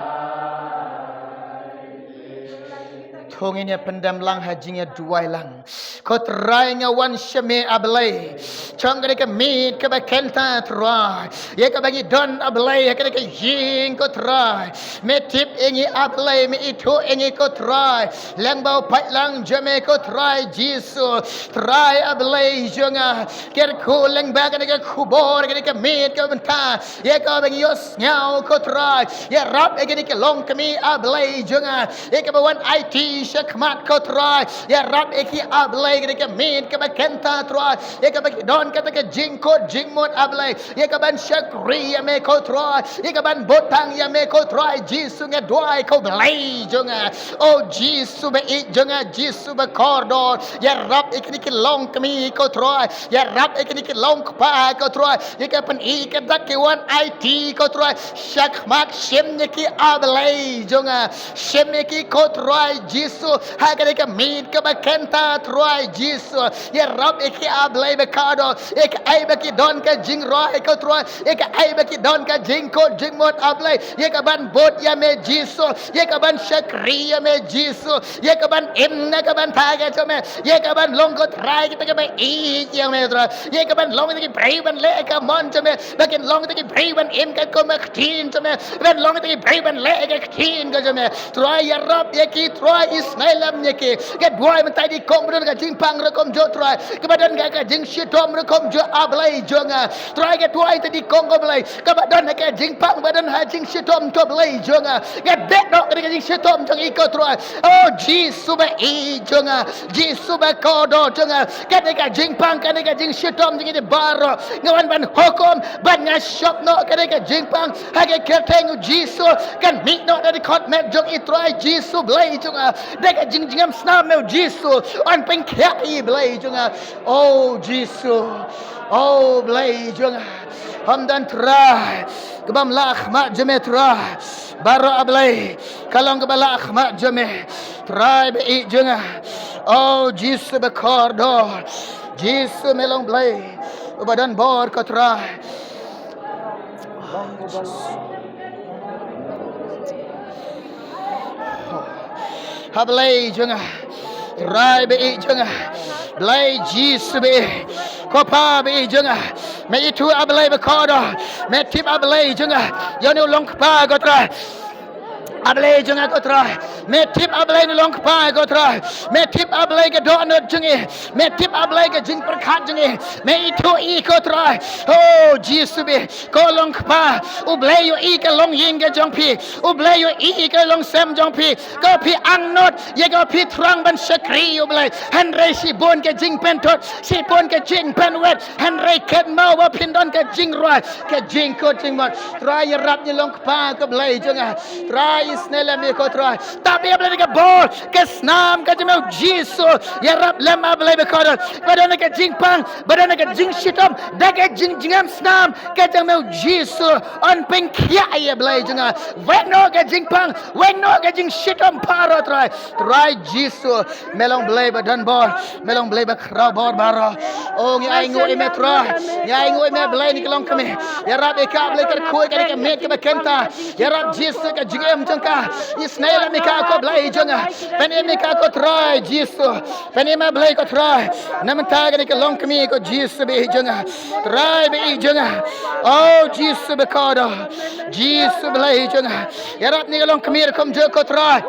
To ngin ïa pyndem lang ha jingïaduwai lang. Ko Trai, nga wan sha me, A Blei, jong kane ka miet kaba kynta, Trai, ïa kaba ngi don, A Blei, ha kane ka ïing, ko Trai. Me tip ïa ngi, A Blei, me ithuh ïa ngi, ko Trai. Lyngba u paidlang jong me, ko Trai Jisu. Trai, A Blei jong nga, kyrkhu lyngba kane ka khubor, kane ka miet kaba mynta, ïa kaba ngi ïohsngew, ko Trai. Ïarap ïa kine ki longkmie, A Blei jong nga, ïa kiba wan aiti shakhmat, ko Trai. Ïarap ïa ki, A Blei, kane ka miet kaba kynta, Trai, ïa kaba ki don kata ka jingkut jingmut, A Blei, ïa kaban shakri ïa me, ko Trai, ïa kaban bud tang ïa me, ko Trai Jisu, nga duwai, ko Blei jong nga. Oh Jisu ba ïeit jong nga, Jisu ba kordor, ïarap ïa kine ki longkmie, ko Trai, ïarap ïa kine ki longkpa, ko Trai, ïa ka pyni ka dak ki wan aiti, ko Trai, shakhmat, shim ïa ki, A Blei jong nga. Shim ïa ki, ko Trai Jisu, ha kane ka miet kaba kynta, Trai Jisu. Ïarap ïa ki, A Blei ba kordor, Ïa kaei ba ki don ka jingrwai ko Trai. Ïa kaei ba ki don ka jingkut jingmut A Blei. Ïa kaban bud ïa me Jisu. Ïa kaban shakri ïa me Jisu. Ïa kaban im na ka bynta ka jong me. Ïa kaban long ko Trai kita kiba ïeit ïa me Trai. Ïa kaban long kita ki briew ban leh ka mon jong me. Ba kin long kita ki briew ban im katkum ka ktien jong me. Ban long kita ki briew ban leh ka ktien ka jong me. Trai ïarap ïa ki Trai, isynei lem ïa ki. Nga duwai mynta ïa ki kong ba don ka jingpang rukom jong Trai. Kaba don ka, ka jingshitom rukom jong A Blei jong nga. Trai nga duwai ïa ki kong ko Blei. Kaba don ka jingpang ba don ha jingshitom ko Blei jong nga. Nga beh noh ka jingshitom jong i ko Trai. Oh Jisu ba ïeit jong nga. Jisu ba kordor jong nga. Kane ka jingpang kane ka jingshitom jong i baroh. Nga wan ban hukum ban nga shop noh kane ka jingpang. Ha ka kyrteng u Jisu kan mih noh da ka khot met jong i Trai Jisu Blei jong nga. Da ka jingjngem snam me u Jisu. Yn pynkhiah i Blei jong nga. Oh Jisu. Oh Blei jong nga. Ym don Trai. Kaba ym lah khmat jong me Trai. Baroh A Blei. Ka long kaba lah khmat jong me. Trai ba ïeit jong nga. Oh Jisu ba kordor. Jisu me long Blei. Uba don bor ko Trai. Ha Blei jong nga. Trai ba ïeit jong nga. Blei Jisu ba ïeit. Ko Pa ba ïeit jong nga. Me ithuh A Blei ba kordor. Me tip A Blei jong nga. Ïa une u long kpa ko Trai. A Blei jong nga ko Trai. Me tip A Blei une u long kpa ko Trai. Me tip A Blei ka dohnud jong i. Me tip A Blei ka jingpyrkhat jong i. Me ithuh i ko Trai. Oh Jisu ba ïeit. Ko long kpa, U Blei ïohi ka longïing ka jong phi. U Blei ïohi ka longsem jong phi. Ko phi angnud, ïa ko phi thrang ban shakri U Blei. Hynrei shibun ka jingpynthut, shibun ka jingpynwit. Hynrei kynmaw ba phin don ka jingrwai, ka jingkut jingmut. Trai ïarap ïa long kpa ko Blei jong nga. Trai isynei lem ïa ko Trai. Tap ïa Blei ka bor, ka snam ka jong me u Jisu. Ïarap lem A Blei ba kordor. Ba don ka jingpang, ba don ka jingshitom, da ka jingjngem snam ka jong me u Jisu. Yn pynkhiah ïa Blei jong nga. Weng noh ka jingpang, weng noh ka jingshitom baroh Trai. Trai Jisu, me long Blei ba don bor, me long Blei ba khraw bor baroh. Oh ngi ainguh ïa me Trai, ngi ainguh ïa me Blei na ka longkmie. Ïarap ïa ka Blei kyrkhu ïa ka miet kaba kynta. Ïarap Jisu ka jingim jong ka. Isynei lem ïa ka ko Blei jong nga. Pynim ïa ka ko Trai Jisu. Pynim A Blei ko Trai. Na mynta kane ka longkmie ko Jisu ba ïeit jong nga. Trai ba ïeit jong nga. Oh Jisu ba kordor. Jisu Blei jong nga. Ïarap ïa ka longkmie rukom jong ko Trai.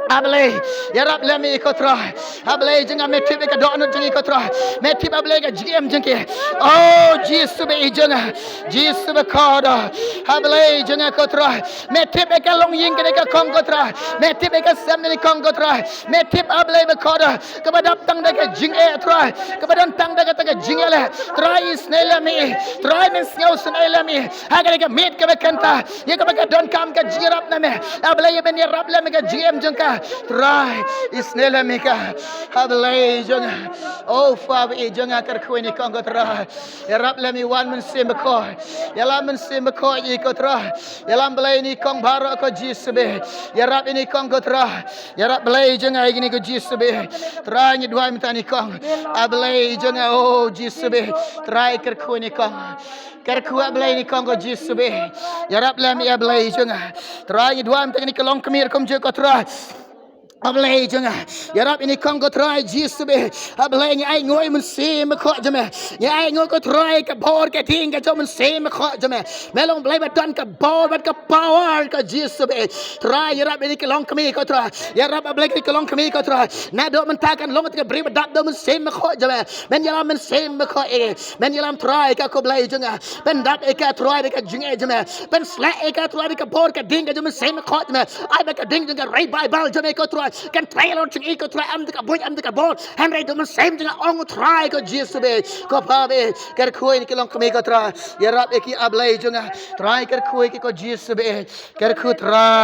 A Blei. Ïarap lem ïa ko Trai. A Blei jong nga me tip ïa ka dohnud jong i ko Trai. Me tip A Blei ka jingim jong ki. Oh Jisu ba ïeit jong nga. Jisu ba kordor. A Blei jong nga ko Trai. Me tip ïa ka longïing kane ka kong ko Trai. Me tip ïa ka sem kane ka kong ko Trai. Me tip A Blei ba kordor. Kaba dap tang da ka jingeh Trai. Kaba don tang da kata ka jingeh leh. Trai isynei lem ïa i. Trai men sngewsynei lem ïa i. Ha kane ka miet kaba kynta. Ïa kaba ka donkam ka jingïarap na me. A Blei ïa men ïarap lem ïa ka jingim jong ka. Trai isynei lem ïa ka. A Blei jong nga. Oh Kpa ba ïeit jong nga kyrkhu ïa i kong ko Trai. Ïarap lem ïa i Wan Mynsiem Bakhuid. Ïalam Mynsiem Bakhuid ïa i ko Trai. Ïalam Blei ïa i kong baroh ko Jisu ba ïeit. Ïarap ïa i kong ko Trai. Ïarap Blei jong nga ïa kine ko Jisu ba ïeit. Trai ngi duwai mynta ïa i kong. A Blei jong nga oh Jisu ba ïeit. Trai kyrkhu ïa i kong. Kyrkhu A Blei ïa i kong ko Jisu ba ïeit. Ïarap lem ïa A Blei jong nga. Trai ngi duwai mynta ïa kine ki longkmie rukom jong ko Trai. A Blei jong nga. Ïarap ïa i kong ko Trai Jisu ba ïeit. A Blei ngi ainguh ïa i Mynsiem Bakhuid jong me. Ngi ainguh ko Trai ka bor ka ding ka jong i Mynsiem Bakhuid jong me. Me long Blei ba don ka bor bad ka power ko Jisu ba ïeit. Trai ïarap ïa kine ki longkmie ko Trai. Ïarap A Blei kine ki longkmie ko Trai. Naduh mynta kan long kata ka briew ba dap da u Mynsiem Bakhuid jong me. Men ïalam Mynsiem Bakhuid ïa i. Men ïalam Trai ïa ka ko Blei jong nga. Pyndap ïa ka Trai da ka jingeh jong me. Pynshlur ïa ka Trai da ka bor ka ding ka jong i Mynsiem Bakhuid jong me. Ai ba ka ding jong ka revival jong me ko Trai. Kan trei halor jong i ko Trai, em da ka buit em da ka bor. Hynrei da u Mynsiem jong nga ong Trai ko Jisu ba ïeit. Ko Kpa ba ïeit. Kyrkhu ïa kine ki longkmie ko Trai. Ïarap ïa ki A Blei jong nga. Trai kyrkhu ïa ki ko Jisu ba ïeit. Kyrkhu Trai.